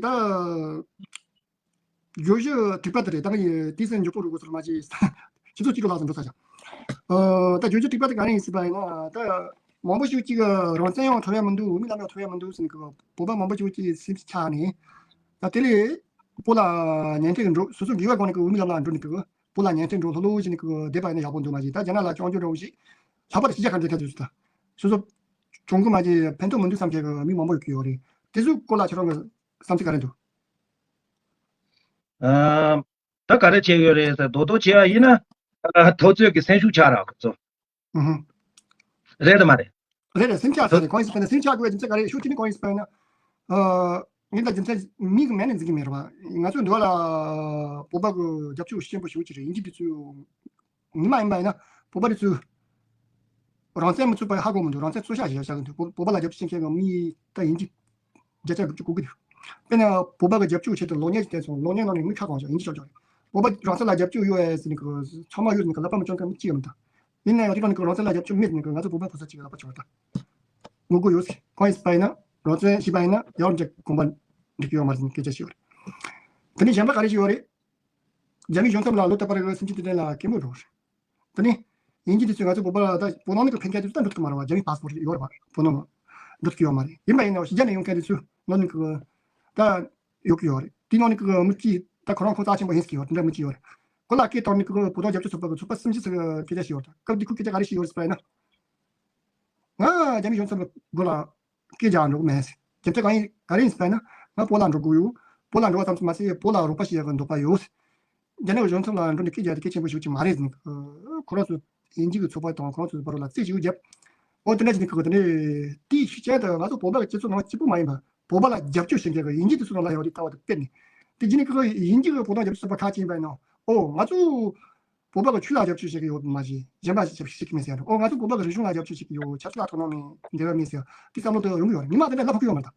ད་བརྗོད་གཞི་དྲུག་པ་དེ་རེད། ད་ཡི་དེ་སེམས་མགྱོགས་པོ་རུ་གོ་སོར་མ་བྱེད། ཁྱེད་ཚོ་གཅིག་ལ་ལྷག་ཙམ་འགྲོ་ས་ཞག་ཨ་ད་བརྗོད་གཞི་དྲུག་པ་དེ་ག་རེ་ཡིན་ཟེར་བ་ཡིན་ན། ད་མང་པོ་ཞིག་གཅིག་རང་བཙན་ཡང་ཐོབ་ཡ་མི་འདུག་འོས་མི་ལམ་ཡང་ཐོབ་ཡ་མི་འདུག་ཟེར་ནས་གི་བོད་པ་མང་པོ་ཞིག་གཅིག་སེམས་ཆགས་ནས། ད་དེ་ལས་བོད་ལ་ཉན་ཐོས་འགྲོ་སོ་སོ་དགེ་བའི་སྒོ་ནས་གི་འོས་མི་ལམ་ལ་འགྲོ་ནས་གི་བོད་ལ་ཉན་ཐོས་འགྲོ་ལྷོད་ལྷོད་བྱས་ནས་གི་བསྡད་པ་ཡིན་ན་ཡག་པོ་འདུག་མ་གཞི་ད་རྒྱ་ནག་ལ་སྐྱོན་བརྗོད་འདྲ་བོ་ཞིག་ལྷག་པར་དུ་ཕྱི་རྒྱལ་ཁག་འགྲོ་མཁན་དེ་ཚོ་ད་སོ་སོ་གྱོང་གུན་མ་བྱས་ཕན་ཐོགས་མི་འདུག་བསམ་མཁན་གི་མི་མང་པོ་ཡོད་ཀྱི་ཡོད་རེད། དེ་ཚོའི་སྐོར་ལ་ཁྱེད་རང་གི་བསམ་ཚུལ་ག་རེ་འདུག་ཨ། ད་ག་རེ་བྱས་ཡོད་རེད་ཟེར་རྡོག་རྡོག་བྱས་པ་ཡིན་ན། ཨ། འཐབ་རྩོད་ཀྱི་སེམས་ཤུགས་ཆག་རག་ཁོ་ཚོ། ཨུ་ཧུ། རེད་དམ་མ་རེད། རེད་རེད། སེམས་ཆག་ཚར་རེད། གང་ཡིན་ཟེར་ན་སེམས་ཆག་དགོས་པའི་རྒྱུ་མཚན་ག་རེ་ཤུགས་ཆེ་ནི་གང་ཡིན་ཟེར་ན། ཨ། ངས་ད་རྒྱུ་མཚན་མིང་གི་མེད་ནས་འཛིན་གྱི་མེད་རེད་བ། ང་ཚོའི་འདི་བ་ལ་བོད་པ་གི་རྒྱབ་སྐྱོར་ཆེན་པོ་ཞེ་པོ་ཅིག་རེད། ཡིན་གྱི་དེ་ཚོའི་ཉི་མ་ཡིན་པ་ཡིན་ན་བོད་པ་རེ་ཚོས་རང་བཙན་མི་ཚུགས་པ་ཧ་གོ་མི་འདུག་རང་བཙན་རྩོད་བཤད་བྱེད་བྱ་གི་འདུག་བོད་བོད་པ་ལ་རྒྱབ་སྐྱོར་བྱེད་མཁན་གྱི་མི་ད་ཡིན་གྱི་བརྒྱ་ཆ་དགུ་བཅུ་གོ་གི་འདུག་དཔེར་ན་བོད་པ་གི་རྒྱབ་སྐྱོར་ཆེད་དུ་གློག་བརྙན་ཞིག་བལྟས་སོང་། གློག་བརྙན་ནང་ནས་མི་ཁ་གང་བྱུང་ཡིན་གྱི་ཆོག་ཆོག་རེད། བོད་པ་རང་བཙན་ལ་རྒྱབ་སྐྱོར་ཡོད་ཨེ་ཟེར་ནས་གི་ཚང་མ་ཡོད་ནས་གི་ལབ་པ་མི་སྐྱོན་མཁན་མི་གཅིག་ཡང་མི་འདུག་ཡིན་ན་ཡང་དེ་རང་ནས་གི་རང་བཙན་ལ་རྒྱབ་སྐྱོར་མེད་ནས་གི་ང་ཚོ་བོད་པ་ཕོ་གསར་གཅིག་ལ་ལབ་པ་བྱུང་བ་ད། ངོ་རྒོལ་ཡོད་ཟེར། གང་ཡིན་ཟེར་བ་ཡིན་ན་རང་བཙན་ཞེས་པ་ཡིན་ན་ཡང་རྒྱ་གོམ་པ་འགྲིག་གི་ཡོད་མ་རེད་ཟེར་ནས་སྐད་ཆ་བཤད་ཡོད་རེད། དེ་ནས་གཞན་པ་ག་རེ་ཞིག་ཡོད་རེད། རྒྱ་མིའི་གཞུང་ཚབ་ལ་ལོ་ལྟར་པར་སེམས་ཅན་དེ་དོན་ལ་སྐད་མོས་འགྲོ་རེད། དེ་ནས་ཡིན་གྱི་དེ་ཚོས་ང་ཚོ་བོད་པ་ལ་ད་བོད་ནང་ནས་གི་ཕན་ཁ་དེ་ཚོ་ད་འགྲོ་ཐུབ་མ་རེད་བ། རྒྱ་མིའི་པཱ་སི་པོར་ཡོད་རེད་བ། བོད་ནང་ལ་འགྲོ་ཐུབ་ཀྱི་ཡོད་མ་རེད། ཡིན་པ་ཡིན་ན་ཕྱི་རྒྱལ་ནས་ཡོང་མཁན་དེ་ཚོ་ནང་ནས་གི་ད་ཡོད་ཀྱི་ཡོད་རེད། དེ་ནང་ནས་གི་མི་གཅིག་ད་ཁོ་རང་ཁོ་རྩ་ཆེན་པོ་ཡིན་ཟེར་གྱི་ཡོད་རེད། འདྲ་མི་གཅིག་ཡོད་རེད། ཁོ་ལ་སྐད་བཏང་ནས་གི་བོད་དོན་རྒྱབ་སྐྱོར་ཚོགས་པ་གི་ཚོགས་པ་གསུམ་བཞི་ཟེར་གི་སྐད་ཆ་ཞིག་ཡོད་རེད། སྐབས་དེ་ཁོ་སྐད་ཆ་ག་རེ་ཞིག་ཡོད་རེད་ཟེར་བ་ཡིན་ན། ང་རྒྱ་མི་གཞུང་ཚབ་སྒོ་ལ་སྐད་རྒྱག་འགྲོ་གི་མེད་ཟེར། རྒྱུ་མཚན་གང་ཡིན་ག་རེ་ཡིན་ཟེར་བ་ཡིན་ན། ང་བོད་ལ་འགྲོ་དགོས་ཡོད། བོད་ལ་འགྲོ་བ་ཙམ་དུ་མ་ཟད་བོད་ལ་རོགས་པ་བྱེད་ཡག་གི་འདོད་པ་ཡོད། རྒྱ་ནག་གཞུང་ཚབ་ལ་འགྲོ་ནས་སྐད་རྒྱག་དེ་གལ་ཆེན་པོ་ཞིག་ཅིག་མ་རེད་ཟེར་ནས། ཁོ་རང་ཚོ་དབྱིན་ཇི་གི་ཚོགས་པ་དང་ཁོ་རང་ཚོ་བར་ལ་རྩོད་ཅིག་བརྒྱབ། ཨོ་དེ་འདྲ་ཅིག་ནི་ཁོ་གི་དེ་ནས་དེའི་ཤུགས་རྐྱེན་དུ་ང་ཚོ་བོད་པ་གི་སྤྱི་ཚོགས་ནང་གཅིག་པུ་མ་ཡིན་པ་བོད་པ་ལ་རྒྱབ་སྐྱོར་བྱེད་མཁན་གི་དབྱིན་ཇི་དེ་ཚོ་ནང་ལ་ཡོང་དུས་ལྟ་བ་དེ་དཔེར་ནས་དེ་རྗེས་ནས་ཁོ་གི་དབྱིན་ཇི་གི་བོད་དོན་རྒྱབ་སྐྱོར་ཚོགས་པ་ཁག་ཅིག་ཡིན་པ་ཡིན་ན་ཨོ་ང་ཚོ་བོད་པ་གི་ཆོས་ལ་རྒྱབ་སྐྱོར་བྱེད་ཀྱི་ཡོད་མ་གཞི་གཞན་པ་ཞིག་བྱེད་ཀྱི་མེད་ཟེར་ཡ་འདྲ་ཨོ་ང་ཚོ་བོད་པ་གི་རིག་གཞུང་ལ་རྒྱབ་སྐྱོར་བྱེད་ཀྱི་ཡོད་ཆབ་སྲིད་ལ་དོ་སྣང་མེད་འབྲེལ་བ་མེད་ཟེར་ཡ་དེ་བསམ་བློ་དེ་ཡོང་གི་ཡོད་རེད། ཉི་མ་དེ་འདྲ་ལབ་ཁུག་ཡོད་མ་རེད་ད།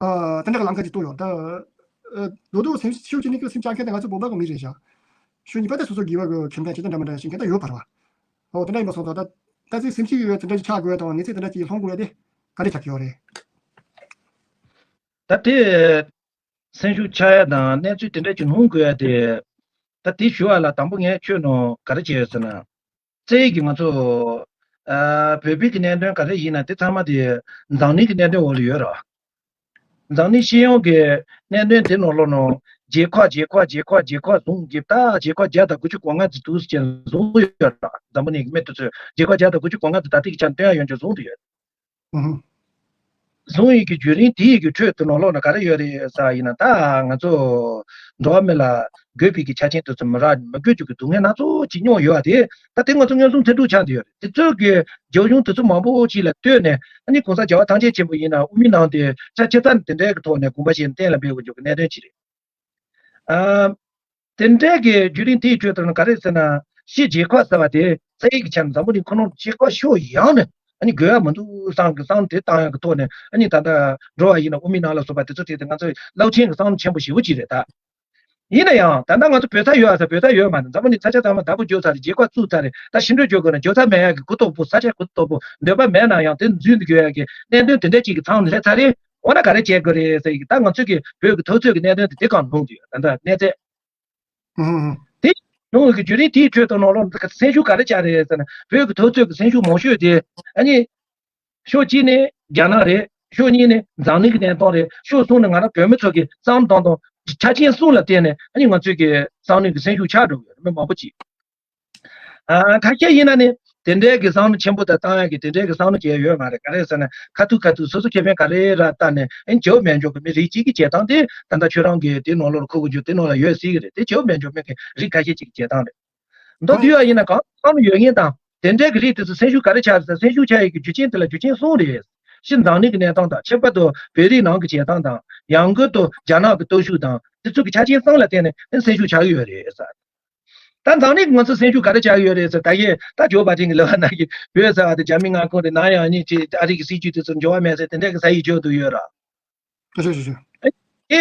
ཨ་དེ་འདྲ་གི་ལམ་ཁ་ཅིག་བཏོད་ཡོད་ད། ཨ་རྡོག་རྡོག་སེམས་ཤུགས་ཅིག་ནི་ཀི་སེམས་བཅངས་མཁན་དེ་ང་ཚོ་བོད་པ་གི་མི་རེད་ཤག་ཤུགས་གཉིས་པ་དེ་སོ་སོ་དགེ་བ་གི་ཁེ་ཕན་ཇི་ལྟར་འདྲ་མི་འདྲ་ཤེས་མཁན་ད་ཡོད་པ་རེད་བ། ཨོ་དེ་འདྲ་ཡིན་པ་སོང་ཙང་ད་ད་ཚེ་སེམས་ཤུགས་ཡོད་དེ་འདྲ་ཅིག་ཆགས་དགོས་ཡ་དང་གནས་ཚུལ་དེ་འདྲ་ཅིག་སློང་དགོས་ཡ་དེ་ག་རེ་ཆགས་ཀྱི་ཡོད་རེད། ད་དེ་སེམས་ཤུགས་ཆག་ཡ་དང་གནས་ཚུལ་དེ་འདྲ་ཅིག་སློང་དགོས་ཡ་དེ་ད་དེ་ཞུ་བ་ལ་དང་པོ་ངས་ཁྱོད་ནང་ག་རེ་བྱས་ཡོད་ཟེར་ན། རྩ་བའི་གི་ང་ཚོ་ཨ་བོད་པའི་གི་གནད་དོན་ག་རེ་ཡིན་ན་དེ་ཚང་མ་དེ་འཛམ་གླིང་གི་གནད་དོན་འོག་ལ་ཡོད་རེད། འཛམ་གླིང་སྤྱི་ཡོངས་ཀྱི་གནད་དོན་དེ་ནང་ལོགས་ནང་རྒྱལ་ཁབ་རྒྱལ་ཁབ་རྒྱལ་ཁབ་རྒྱལ་ཁབ་བཟུང་གི་ད་རྒྱལ་ཁབ་བརྒྱ་དང་དགུ་བཅུ་གོ་ལྔ་ཙམ་འདུག་ཟེར་བཟུང་ཡོད་རེད། འཛམ་བུ་གླིང་གི་མི་དེ་ཚོས་རྒྱལ་ཁབ་བརྒྱ་དང་དགུ་བཅུ་གོ་ལྔ་ཙམ་ད་ལྟའི་གི་ཆ་སྟོན་ཡ་ཡོན་ཆོད་བཟུང་དུ་ཡོད། ཨུ་ཧུ། བཟུང་ཡིན་གྱི་བརྒྱུད་རིམ་དེ་ཡི་གི་ཁྲོད་དུ་ནང་ལོགས་ན་ག་རེ་ཡོད་རེད་ཟེར་ཡིན་ན་ད་ང་ཚོ་འགྲོ་བ་མི་ལ་དགོས་པའི་གི་ཆ་རྐྱེན་དེ་ཚོ་མི་རག་མི་དགོས་རྒྱུ་གི་སྡུག་བསྔལ་སྣ་ཚོགས་ཅིག་མྱོང་ཡོད་པ་དེ་ད་དེ་ང་ཚོ་མངོན་སུམ་ཚོད་དྲུག་ཆགས་བསྡད་ཡོད་རེད། དེ་ཚོ་གི་རྒྱབ་ལྗོངས་དེ་ཚོ་མང་པོ་ཅིག་ལ་ལྟོས་ནས་ཨ་ནི་གོང་ས་རྒྱལ་བ་ཐམས་ཅད་མཁྱེན་པ་ཡིན་ན་དབུ་མའི་ལམ་དེ་ཆ་ཆེ་ས་ནས་དེ་འདྲའི་གི་ཐོག་ནས་དགོངས་པ་བཞེས་ནས་གཏན་ལ་འབེབས་དགོས་རྒྱུ་གི་གནད་དོན་ཅིག་རེད། ཨ། དེ་འདྲའི་གི་བརྒྱུད་རིམ་དེའི་ཁྲོད་དུ་ནི་ག་རེ་ཟེར་ན་ཕྱི་རྒྱལ་ཁབ་ཟེར་བ་དེ་རྩ་བའི་གི་ཆ་ནས་འཛམ་བུ་གླིང་ཁོ་ནང་རྒྱལ་ཁབ་ཕྱོགས་ཡོངས་ནས་ཨ་ནི་དགོས་ཡ་མི་འདུག་བསམ་གི་བསམ་དེ་བཏང་ཡ་གི་ཐོག་ནས་ཨ་ནི་ད་ལྟ་འགྲོ་བ་ཡིན་ན་དབུ་མའི་ལམ་ལ་སོགས་པ་དེ་ཚོ་དེ་དེ་ང་ཚོའི་རླབས་ཆེན་གི་བསམ་བློ་ཆེན་པོ་ཞེ་པོ་ཅིག་རེད་ད། ཡིན་ན་ཡང་ད་ལྟ་ང་ཚོ་བོད་ས་ཡོད་ཨ་ས་བོད་ས་ཡོད་མ་རེད། འཛམ་བུ་གླིང་ས་ཆ་ཚང་མ་བདག་པོ་རྒྱོབ་ཚར་རེད། རྒྱལ་ཁབ་བཙུགས་ཚར་རེད། ད་ཕྱི་འགྲོ་རྒྱོབ་དགོས་ན་རྒྱོབ་ས་མེད་ཡ་གི་གུ་དོག་པོ་ས་ཆ་གུ་དོག་པོ་འདོད་པ་མེད་ན་ཡང་དེ་འཛུལ་འདི་རྒྱོབ་ཡ་གི་གནད་དོན་དེ་འདྲ་ཅིག་གི་མཚམས་སླེབས་ཚར་རེད། འོ་ན་ག་རེ་བྱེད་དགོས་རེད་ཟེར་ཡི་གི་ད་ང་ཚོ་གི་བོད་ཀྱི་འཐབ་རྩོད་ཀྱི་གནད་དོན་དེ་དེ་གང་ལྷུང་དུ་ཡོད་ད་ལྟ་གནས་ཚད། ཨུ་ཧུ་ཧུ། དེ་ཡོང་བའི་གི་བརྒྱུད་རིམ་དེའི་ཁྲོད་དུ་ནང་ལོགས་ལ་སེམས་ཤུགས་ག་རེ་ཆགས་རེད་ཟེར་ན་བོད་ཀྱི་འཐབ་རྩོད་ཀྱི་སེམས་ཤུགས་མང་ཤོས་དེ་ཨ་ནི་ཕྱོགས་གཅིག་ནས་རྒྱ་ནག་རེད། ཕྱོགས་གཉིས་ནས་འཛམ་གླིང་གི་གནས་སྟངས་རེད། ཕྱོགས་གསུམ་ནས་ང་རང་བོད་མི་ཚོ་གི་བསམ་བློ་གཏོང་སྟངས་ཆ་རྐྱེན་གསུམ་ལ་བརྟེན་ནས་ཨ་ནི་ང་ཚོའི་གི་བསམ་བློའི་གི་སེམས་ཤུགས་ཆག་འགྲོ་གི་ཡོད་རེད་མི་མང་པོ་ཅིག་ཨ་ཁ་ཤས་ཡིན་ན་ནི་དེ་འདྲའི་གི་བསམ་བློ་ཆེན་པོ་དང་བཏང་ཡ་གི་དེ་འདྲའི་གི་བསམ་བློ་བྱས་ཡོད་མ་རེད། ག་རེ་ཟེར་ན་ཁ་ཐུག་ཁ་ཐུག་སོ་སོ་ཁེ་ཕན་ག་རེ་ར་བལྟས་ནས་ཨེ་འཇོག་མེད་འཇོག་གི་མི་རིགས་གཅིག་གི་བྱེད་སྟངས་དེ་ད་ལྟ་ཁྱོད་རང་གི་དེ་ནང་ལོགས་ཁུག་གི་རྒྱུ་དེ་ནང་ལ་ཡོད་སྲིད་གི་རེད། དེ་འཇོག་མེད་འཇོག་མེད་གི་རིགས་ཁ་ཤས་ཅིག་གི་བྱེད་སྟངས་རེད། མདོར་བསྡུས་པ་ཡིན་ན་གང་བསམ་བློ་ཡོད་མཁན་དང་དེ་འདྲའི་གི་རིགས་དེ་ཚོ་སེམས་ཤུགས་ག་རེ་ཆགས་རེད་ཟེར་སེམས་ཤུགས་ཆགས་ཡི་གི་རྒྱུ་རྐྱེན་དེ་ལ་རྒྱུ་རྐྱེན་གསུམ་རེད། ཕྱི་འཛམ་གླིང་གི་གནས་སྟངས་དང་ཁྱད་པར་དུ་བོད་རིགས་ནང་གི་བྱེད་སྟངས་དང་ཡང་སྒོས་དུ་རྒྱ་ནག་གི་སྟོབས་ཤུགས་དང་དེ་ཚོ་གི་ཆ་རྐྱེན་གསུམ་ལ་བརྟེན་ནས་ཨེ་སེམས་ཤུགས་ཆགས་ཀྱི་ཡོད་རེད་ཟེར། ད་འཛམ་གླིང་གི་ང་ཚོ་སེམས་ཤུགས་ག་རེ་ཆགས་ཀྱི་ཡོད་རེད་ཟེར་ད་གིན་ད་ཇོ་བྷའི་ཌེན་གྱི་ལབ་པ་ནང་བཞིན་བོད་ཟེར་བ་དེ་རྒྱ་མི་མངའ་ཁོངས་རེད། ནམ་ཡང་ཨ་ནི་ཅིག་ཨ་རི་གི་སྲིད་ཇུས་དེ་ཚོ་འགྱུར་བ་མེད་ཟེར་དེ་འདྲ་གི་ཟ་ཡི་བརྗོད་དུ་ཡོད་ར། ཞུ་ཞུ་ཞུ། ཨེ་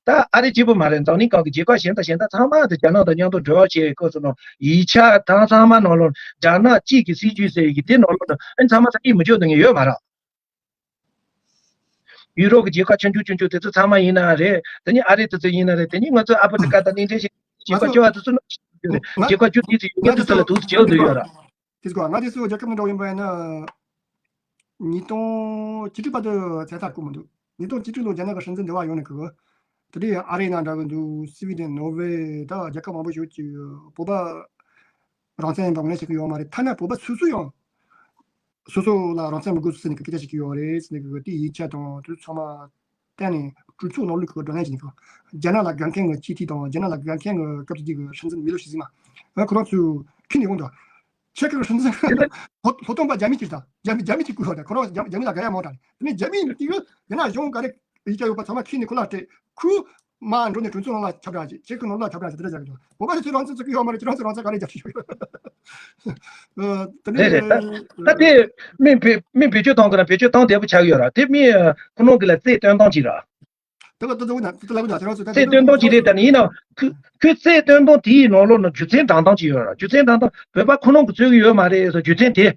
ད་ཨ་རི་གཅིག་པུ་མ་རེད། འཛམ་གླིང་སྒང་གི་རྒྱལ་ཁབ་གཞན་དང་གཞན་དག་ཚང་མ་དེ་རྒྱ་ནག་དང་མཉམ་དུ་འབྲེལ་བ་བྱས་ཡོད་སྐབས་སུ་ནང་ཡིག་ཆ་དང་ཚང་མ་ནང་ལོགས་རྒྱ་ནག་གཅིག་གི་སྲིད་ཇུས་ཟེར་ཡི་གི་དེ་ནང་ལོགས་ནང་ཨ་ནི་ཚང་མ་ཟ་ཡི་མི་བརྗོད་དུ་ངེས་ཡོད་མ་ར། ཡུ་རོབ་ཀྱི་རྒྱལ་ཁབ་ཆུང་ཆུང་ཆུང་ཆུང་དེ་ཚོ་ཚང་མ་ཡིན་ན་རེད། དེ་ནི་ཨ་རི་དེ་ཚོ་ཡིན་ན་རེད། དེ་ནི་ང་ཚོ་ཨ་ཕི་རི་ཀ་དང་གླིང་ཕྲན་ཞིག་བྱེད་པ་སྐྱོ་བ་དེ་ཚོ་ནི་རྒྱལ་ཁབ་བཅུ་གཉིས་ཚོ་ཡོད་ངེས་དེ་ཚོ་ལ་དུས་སུ་བྱེད་འོས་འདུག་ཡོད་ར། དེ་ཚོ་ང་དེ་ཚོ་རྒྱལ་ཁབ་ནང་འགྲོ་ཡིན་པ་ཡིན་ན་ཉིས་སྟོང་བཅུ་དྲུག་བར་དུ་ཚེ་ཐར་བསྐུར་མི་འདུག་ཉིས་སྟོང་བཅུ་དྲུག་ལོ་རྒྱ་ནག་གི་སྲིད་འཛིན་འདི་བ་ཡོང་ནས་ཁུ་དེ་དུས་ཨ་རི་ནང་འདྲ་གི་འདུག་སི་ཝི་ཌེན་ནོར་ཝེ་ད་རྒྱལ་ཁབ་མང་པོ་ཞིག་གི་བོད་པ་རང་བཙན་ཡིན་པ་ངོས་ལེན་བྱེད་ཀྱི་ཡོད་མ་རེད། ཐ་ན་བོད་པ་སོ་སོ་ཡང་སོ་སོ་ལ་རང་བཙན་མི་དགོས་སུ་ཟེར་ནས་སྐད་ཆ་བཤད་ཀྱི་ཡོད་རེད་ཟེར་ནས་དེའི་ཡིག་ཆ་དང་དེ་ཚང་མ་བལྟས་ནས་གྲོས་ཚོགས་ནང་ལོགས་ཀྱི་བགྲོ་གླེང་བྱས་ནས་རྒྱ་ནག་ལ་དགའ་མཁན་གྱི་སྤྱི་འཐུས་དང་རྒྱ་ནག་ལ་དགའ་མཁན་གྱི་སྐབས་དེ་གི་སྲིད་འཛིན་མི་ལོ་ཤི་ཟི་མ་ཁོ་རང་ཚོས་ཁྱེར་ནས་འོང་དང་། ཁྱེད་ཀྱི་སྲིད་འཛིན་ལྷོ་ལྷོ་སྟོན་པ་རྒྱ་མི་གཅིག་དང་རྒྱ་མི་རྒྱ་མི་གཅིག་བསྐོས་ཡོད་དང་ཁོ་རང་རྒྱ་རྒྱ་མི་ལ་དགའ་ཡ་མང་དྲགས་དེ་ནས་རྒྱ་མི་གཅིག་གི་ཡང་ན་གཞུང་ག་རེ་ཡིག་ཆ་ཡོད་པ་ཚང་མ་ཁྱེར་ནས་ཁོ་ལ་སྤྲད་ཁོས་མ་འགྲོ་ནས་གྲོས་ཚོགས་ནང་ལ་ཁྱབ་བསྒྲགས་བྱེད་ཁྱེད་ཀྱི་ནང་ལ་ཁྱབ་བསྒྲགས་བྱེད་དེ་འདྲ་བྱ་གི་འདུག་བོད་པ་ཚོས་རང་བཙན་རྩོད་ཀྱི་ཡོད་མ་རེད། ཁྱེད་རང་ཚོས་རང་བཙན་ག་རེ་རྒྱབ་ཀྱི་ཡོད། ཨ་དེ་རེད་རེད། ད་ནས་ད་དེ་མི་བེད་མི་བེད་སྤྱོད་གཏོང་གི་ན་བེད་སྤྱོད་གཏོང་བདེ་པོ་ཆགས་ཀྱི་ཡོད་ར། དེ་མི་ཁོ་ནང་གི་ལ་རྩིས་སྟོན་སྟངས་ཅིག་ར། དེ་ག་ད་ད་འོ་ན་དེ་ལ་འོ་ན་ཁྱེད་རང་ཚོས་ད་རྩིས་སྟོན་སྟངས་ཅིག་རེད། ད་ནི་ཡིན་ནའང་ཁོས་ཁོས་རྩིས་སྟོན་སྟངས་དེའི་ནང་ལོགས་ན་རྒྱུ་མཚན་བཏང་སྟངས་ཅིག་ཡོད་ར། རྒྱུ་མཚན་བཏང་སྟངས་བོད་པ་ཁོ་ནང་གི་རྩོད་ཀྱི་ཡོད་མ་རེད་ཟེར་རྒྱུ་མཚན་དེ།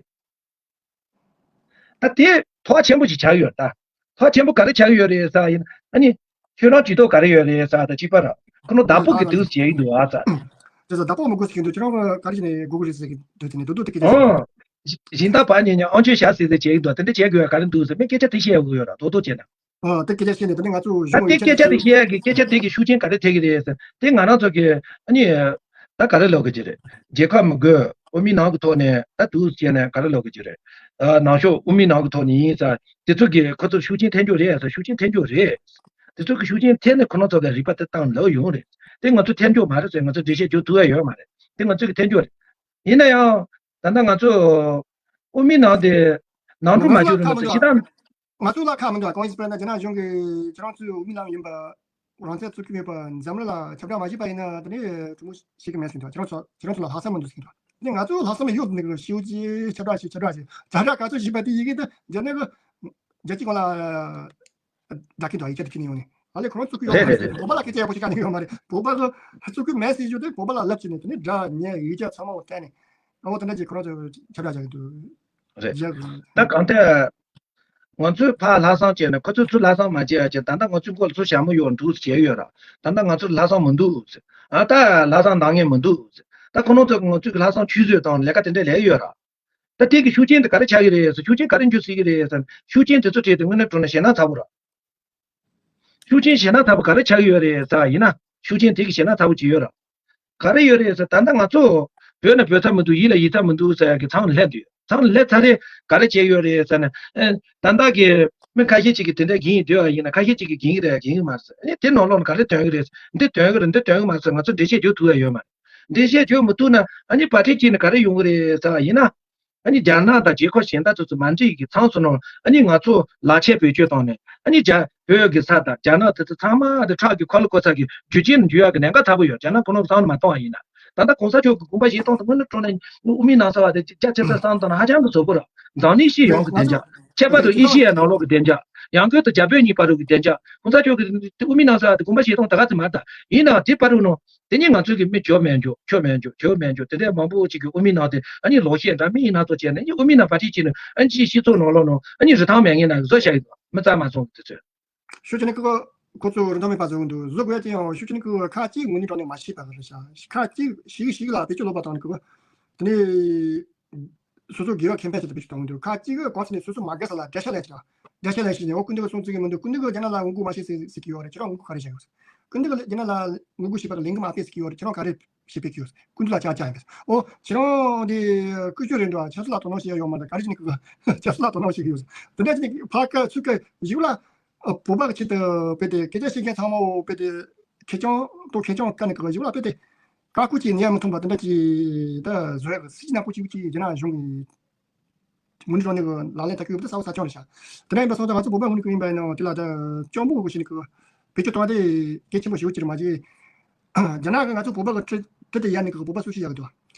ད་དེ་ཐོག་ཆེན་པོ་ཅིག་ཆགས་ཡོད་ད། ཐོག་ཆེན་པོ་ག་རེ་ཆགས་ཡོད་རེད་ཟེར་ཡིན་ཨ་ནི། ཁྱོད་རང་ཇུས་གཏོགས་ག་རེ་ཡོད་རེད་ཟེར་ད་གཅིག་པ་ར། ཁོ་ནོ་བདག་པོ་གི་དུས་བྱེད་ཀྱི་འདུག་ཨ་ཙ། དེ་ཚོ་བདག་པོ་མི་དགོས་ཟེར་གྱི་འདུག་ཁྱོད་རང་ག་རེ་བྱས་ནས་དགོས་ཀྱི་རེད་ཟེར་གྱི་འདུག་དེ་ནས་རྡོག་རྡོག་དེ་སྐད་ཆ་ཨོ། བཞིན་བདག་བ་ཉེ་ཉེ་ཨང་ཆོས་བྱ་ཟེར་ཟེར་བྱེད་ཀྱི་འདུག་དེ་འདྲ་བྱེད་དགོས་ཡ་ག་རེ་འདུག་ཟེར་མི་སྐད་ཆ་དེ་བཤད་དགོས་ཡོད་ར་རྡོག་རྡོག་བྱས་ན། ཨ་དེ་སྐད་ཆ་བཤད་ནས་དེ་ནས་ང་ཚོ་ད་གཞུང་དེ་སྐད་ཆ་དེ་བཤད་ཡ་གི་སྐད་ཆ་དེ་གི་ཤུགས་རྐྱེན་ག་རེ་ཐེབས་ཀྱི་རེད་ཟེར་དེ་ང་རང་ཚོ་གི་ཨ་ནི། ད་ག་རེ་ལབ་དགོས་ཀྱི་རེད། རྒྱལ་ཁབ་མི་དགོས་དབུ་མའི་ལམ་གྱི་ཐོག་ནས་ད་འདུག་བྱས་ནས་ག་རེ་ལབ་དགོས་ཀྱི་རེད། ཨ་ནང་ཤོག་དབུ་མའི་ལམ་གྱི་ཐོག་ནས་ཡིན་ཙང་དེ་ཚོ་གི་ཁོ་ཚོར་ཤུགས་རྐྱེན་ཐེབས་རྒྱུ་རེད་ཟེར་ཤུགས་རྐྱེན་ཐེབས་རྒྱུ་རེད། དེ་ཚོ་གི་ཤུགས་རྐྱེན་ཐེབས་ནས་ཁོ་རང་ཚོ་གི་རིག་པ་དེ་བཏང་ལབ་ཡོང་རེད། དེ་ང་ཚོ་ཐེབས་རྒྱུ་མ་རེད་ཟེར་ང་ཚོ་འགྲེལ་བཤད་རྒྱག་ཐུབ་ཡ་ཡོད་མ་རེད། དེ་ང་ཚོ་གི་ཐེབས་རྒྱུ་རེད། ཡིན་ན་ཡང་ད་ལྟ་ང་ཚོ་དབུ་མའི་ལམ་དེ་ ནང་འཁྲུག་མ་བྱུང་རུང་མི་ཚོ་ཤི་སྟངས། ང་ཚོ་ལ་ཁག་མི་འདུག་གང་ཡིན་ཟེར་ན་རྒྱ་ནག་གཞུང་གིས་ཁྱེད་རང་ཚོའི་འོས་མི་རྣམས་ཡིན་པ་རང་བཙན་རྩོད་ཀྱི་མེད་པ་འཛམ་གླིང་ལ་ཁྱབ་བསྒྲགས་མ་བྱས་པ་ཡིན་ན་དེ་ནས་གྲུ་མོ་ཤི་གི་མེད་ཟེར་འདུག་ཁྱེད་རང་ཚོ་ཁྱེད་རང་ཚོ་ལ་ལྷག་བསམ་མི་འདུག་ཟེར་འདུག་དེ་ང་ཚོ་ལྷག་བསམ་ཡོད་ནི་གི་ཤིའུ་ཅི་ཁྱབ་བསྒྲགས་ཤིག་ཁྱབ་བསྒྲགས་ཤིག་ཁྱབ་བསྒྲགས་ག་ཚོད་བྱས་པ་དེ་ཡི་གེ་དེ་རྒྱ་ནག་གི་རྒྱལ་སྤྱི་ཁོངས་ལ་བདག་གི་འདུག་ཡིག་ཆ་དེ་ཁྱེར་ནས་ཡོང་ནས་ཨ་ལས་ཁོ་རང་ཚོ་རྩོད་ཀྱི་ཡོད་རེད། མ་རེད་རེད་རེད། བོད་པ་ལ་སྐད་ཆ་ཡག་པོ་ཞིག་ག་ནས་ཡོད་མ་རེད། བོད་པ་གི་རྩོད་ཀྱི་མེད་ཟེར་རྒྱུ་དེ་བོད་པ་ལ་ལབ་བྱས་ནས་དེ་ནས་སྒྲ་ཉན་ཡིག་ཆ་ཚང་མ་འོ་བལྟས་ནས་ཨོ་དེ་འདྲ་ཅིག་ཁོ་རང་ཚོ་ཁྱབ་བསྒྲགས་བྱ་གི་འདུག་རེད། རྒྱ་གི་ད་གང་ལྟར་ང་ཚོས་ཕར་ལྷག་བསམ་བྱས་ནས་ཁོ་ཚོས་ཚུར་ལྷག་བསམ་མ་བྱས་ཡ་བྱས། ད་ལྟ་ང་ཚོའི་མགོ་ལ་ཚུར་ཞྭ་མོ་གཡོག་འདུག་བྱས་ཡོད་ར། ད་ལྟ་ང་ཚོར་ལྷག་བསམ་མི་འདུག་ཨ་ད་ལྷག་བསམ་འདང་ངེས་མི་འདུག་ད་ཁོ་རང་ཚོས་ང་ཚོའི་ལྷག་བསམ་ཆུད་ཟོས་དང་ལས་ཀ་དེ་འདྲ་ལས་ཡོད་ར། ད་དེ་གི་ཤུགས་རྐྱེན་དེ་ག་རེ་ཆགས་ཀྱི་རེད་ཟེར། ཤུགས་རྐྱེན་ག་རེ་འགྱུར་སྲིད་ཀྱི་རེད་ཟེར། ཤུགས་རྐྱེན་དེ་ཚོ་འཕྲད་དེ་དངོས་གནས་དྲང་གནས་ཞེད་སྣང་ཚ་པོ་ར། ཤུགས་རྐྱེན་ཞེད་སྣང་ཚ་པོ་ག་རེ་ཆགས་ཀྱི་ཡོད་རེད་ཟེར་བ་ཡིན་ན། ཤུགས་རྐྱེན་དེ་གི་ཞེད་སྣང་ཚ་པོ་ཅིག་ཡོད་ར། ག་རེ་ཡོད་རེད་ཟེར། ད་ལྟ་ང་ཚོ་བོད་ན་བོད་ཚབ་མི་འདུག་ཡིད་ལ་ཡིད་ཚབ་མི་འདུག་ཟེར་ཡ་གི་ཚང་ལ་སླེབས་འདུག་ཚང་ལ་སླེབས་ཚར་རེད། ག་རེ་བྱས་ཡོད་རེད་ཟེར་ན། ཨེ་ད་ལྟ་གི་མི་ཁ་ཤས་ཅིག་གིས་དེ་འདྲ་གིན་ཡིན་འདོད་པ་ཡིན་ན། ཁ་ཤས་ཅིག་གིས་གིན་རེད་གིན་མ་རེད་ཟེར། ཨ་ནི་དེ་ནང་ལོགས་ལ་ག་རེ་དོན་གི་རེད། འདི་དོན་གི་རེད་འདི་དོན་གི་མ་རེད་ཟེར་ང་ཚོ་འགྲེལ་བཤད་རྒྱག་ཐུབ་ཡ་ཡོད་མ་རེད། འགྲེལ་བཤད་རྒྱག་མི་ཐུབ་ན་ཨ་ནི་བར་ཁྲིད་ཅིག་ནས་ག་རེ་ཡོང་གི་རེད་ཟེར་བ་ཡིན་ན། ཨ་ནི་རྒྱ་ནག་དང་རྒྱལ་ཁབ་གཞན་དག་ཚོ་ཚོ་མ་འགྲིག་གི་ཚང་སོང་ནོ། ཨ་ནི་ང་ཚོ་ལག་ཆས་བེད་སྤྱོད་བཏང་ནས་ཨ་ནི་རྒྱ་བོད་ཀྱི་ས་དང་རྒྱ་ནག་དེ་ཚོ་ཚང་མ་དེ་ཁྲག་གི་འཁོར་ལོ་བསྐོར་ས་གི་རྒྱུ་རྐྱེན་འཇུ་ཡག་གི་ལས་ཀ་ཚ་པོ་ཡོད། རྒྱ་ནག་ཁོ་ནོ་བསམ་བློ་མ་གཏོང་བ་ཡིན་ན། ད་ལྟ་གོང་ས་མཆོག་གི་དགོངས་པ་བཞེས་སྟངས་དང་དངོས་གནས་དྲང་གནས་དབུ་མའི་ནང་ཟེར་བ་དེ་ཅིག་ཅག་ཆེ་ས་བསམ་བཏང་ན་ཧ་ཅང་གི་བཟོ་པོ་ར། མཛངས་གནས་ཤེས་ཡོན་གྱི་བདེ་འཇགས། ཁྱད་པར་དུ་ཨེ་ཤེ་ཡ་ནང་ལོགས་ཀྱི་བདེ་འཇགས། ཡང་སྒོས་དུ་རྒྱ་བོད་གཉིས་བར་དུ་གི་བདེ་འཇགས། གོང་ས་མཆོག་གི་དབུ་མའི་ནང་ཟེར་བ་དེ་དགོངས་པ་བཞེས་སྟངས་ད་ག་ཚོད་མ་རེད། ད་ཡིན་ནའང་དེ་བར་དུ་ནོ། དེ་ནས་ང་ཚོས་ཀྱི་མི་བྱོ་མེད་འཇོག་ཆོ་མེད་འཇོག་ཆོ་མེད་འཇོག་དེ་འདྲའི་མང་པོ་ཅིག་གི་དབུ་མའི་ནང་དེ་ཨ་ནི་ལོག་བཤད་འདྲ་མི་ཡིན་ན་ཚོ་བྱས་ནས་ཨ་ནི་དབུ་མའི་ནང་བར་ཁྲིད་ཅིག་ནས་ཨ་ནི་ཅིག་སྤྱི་ཚོགས་ནང་ལོགས་ནང་ཨ་ནི་རི་ཐང་མེད་ངེས་ན་བཟོ་བྱ་ཡི་མི་རྩ་མ་སོང་གི་དེ་ཚོས། ཤུགས་ཆེ་ནི་ཁོ་ཁོ་ཚོ་རི་ཐང་མེད་པ་བཟོ་གི་འདུག་བཟོ་དགོས་ཀྱི་ཡང་ཤུགས་ཆེ་ནི་ཁོ་ཁ་གཅིག་ངོས་ནས་དྲང་ནས་མ་ཤེས་པ་རེད་ཤག་ཁ་གཅིག་ཞིག་ཞིག་ལ་བེད་སྤྱོད་ལོག་པ་བཏང་ནི་ཁོ་དེ་ནས། སོ་སོ་དགེ་བ་ཁེ་ཕན་ཆེད་དུ་བེད་སྤྱོད་གཏོང་གི་འདུག་ཁ་ཅིག་གི་གོང་ས་ནས་སོ་སོ་མ་དགའ་ས་ལ་དགྲ་ཤ་ལས་ཀྱང་། དགྲ་ཤ་ལས་ཤིག་ནས་འོ་སྐུ་མདུན་གྱི་གསུང་ཚིག་གི་མི་འདུག་སྐུ་མདུན་གྱི་རྒྱ་ནག་ལ་ངོ་རྒོལ་མ་བྱེད་ཟེར་ཟེར་གྱི་ཡོད་རེད། ཁྱེད་རང་ངོ་རྒོལ་ག་རེ་བྱེད་དགོས། སྐུ་མདུན་གྱི་རྒྱ་ནག་ལ་ངོ་རྒོལ་བྱེད་པ་དང་ལས་འགུལ་མ་སྤེལ་ཟེར་གྱི་ཡོད་རེད། ཁྱེད་རང་ག་རེ་བྱེད་ཕེབས་ཀྱི་ཡོད། སྐུ་མདུན་ལ་ཅག་ཅག་ཡིན་པས། འོ་ཁྱེད་རང་དེ་ཀུ་ཅོ་རེད་འགྲོ། ཆབ་སྲིད་ལ་དོ་སྣང་བྱེད་ཡ་ཡོད་མ་རེད། ག་རེ་བྱེད་ནས་ཀུ་ཆབ་སྲིད་ལ་དོ་སྣང་བྱེད་ཀྱི་ཡོད། དེ་འདྲ་བྱེད་ནས་ཕ་ཀ་ཚུ་ཀ་ཡིག་ལ་བོད་པ་གི་ཆེད་དུ་བོད་དེ་སྐད་ཆ་བཤད་མཁན་ཚང་མ་བོད་དེ་ཁེར་རྐྱང་དང་ཁེར་རྐྱང་ཀ་ནས་ཀུ་ཡིག་ལ་བོད་དེ། བཀའ་བཀོད་ཀྱིས་ཉན་མི་ཐུབ་པ་དེ་འདྲ་ཅིག་ད་བཟོ་ཡག་གི་སྲིད་ཇུས་ནག་པོ་གཅིག་གཅིག་རྒྱ་ནག་གཞུང་གིས་མུ་མཐུད་ནས་གི་ལག་ལེན་བསྟར་གྱི་ཡོད་པ་དེ་གསལ་པོ་གསལ་རྐྱང་རེད་ཤག་དེ་འདྲ་ཡིན་པ་སོང་ཙང་ང་ཚོ་བོད་པ་ངོས་ནས་གི་ཡིན་པ་ཡིན་ན་དེ་ལ་ད་སྤྱང་པོ་གི་ཞིག་ནས་གི་བེད་སྤྱོད་གཏོང་བ་དེ་གལ་ཆེན་པོ་ཞེ་པོ་ཅིག་རེད་མ་གཞི། རྒྱ་ནག་གིས་ང་ཚོ་བོད་པ་གི་གྲི་གྲི་དེ་ཡར་ནས་གི་བོད་པ་སུ་ཞིག་ཡག་གི་འདུག་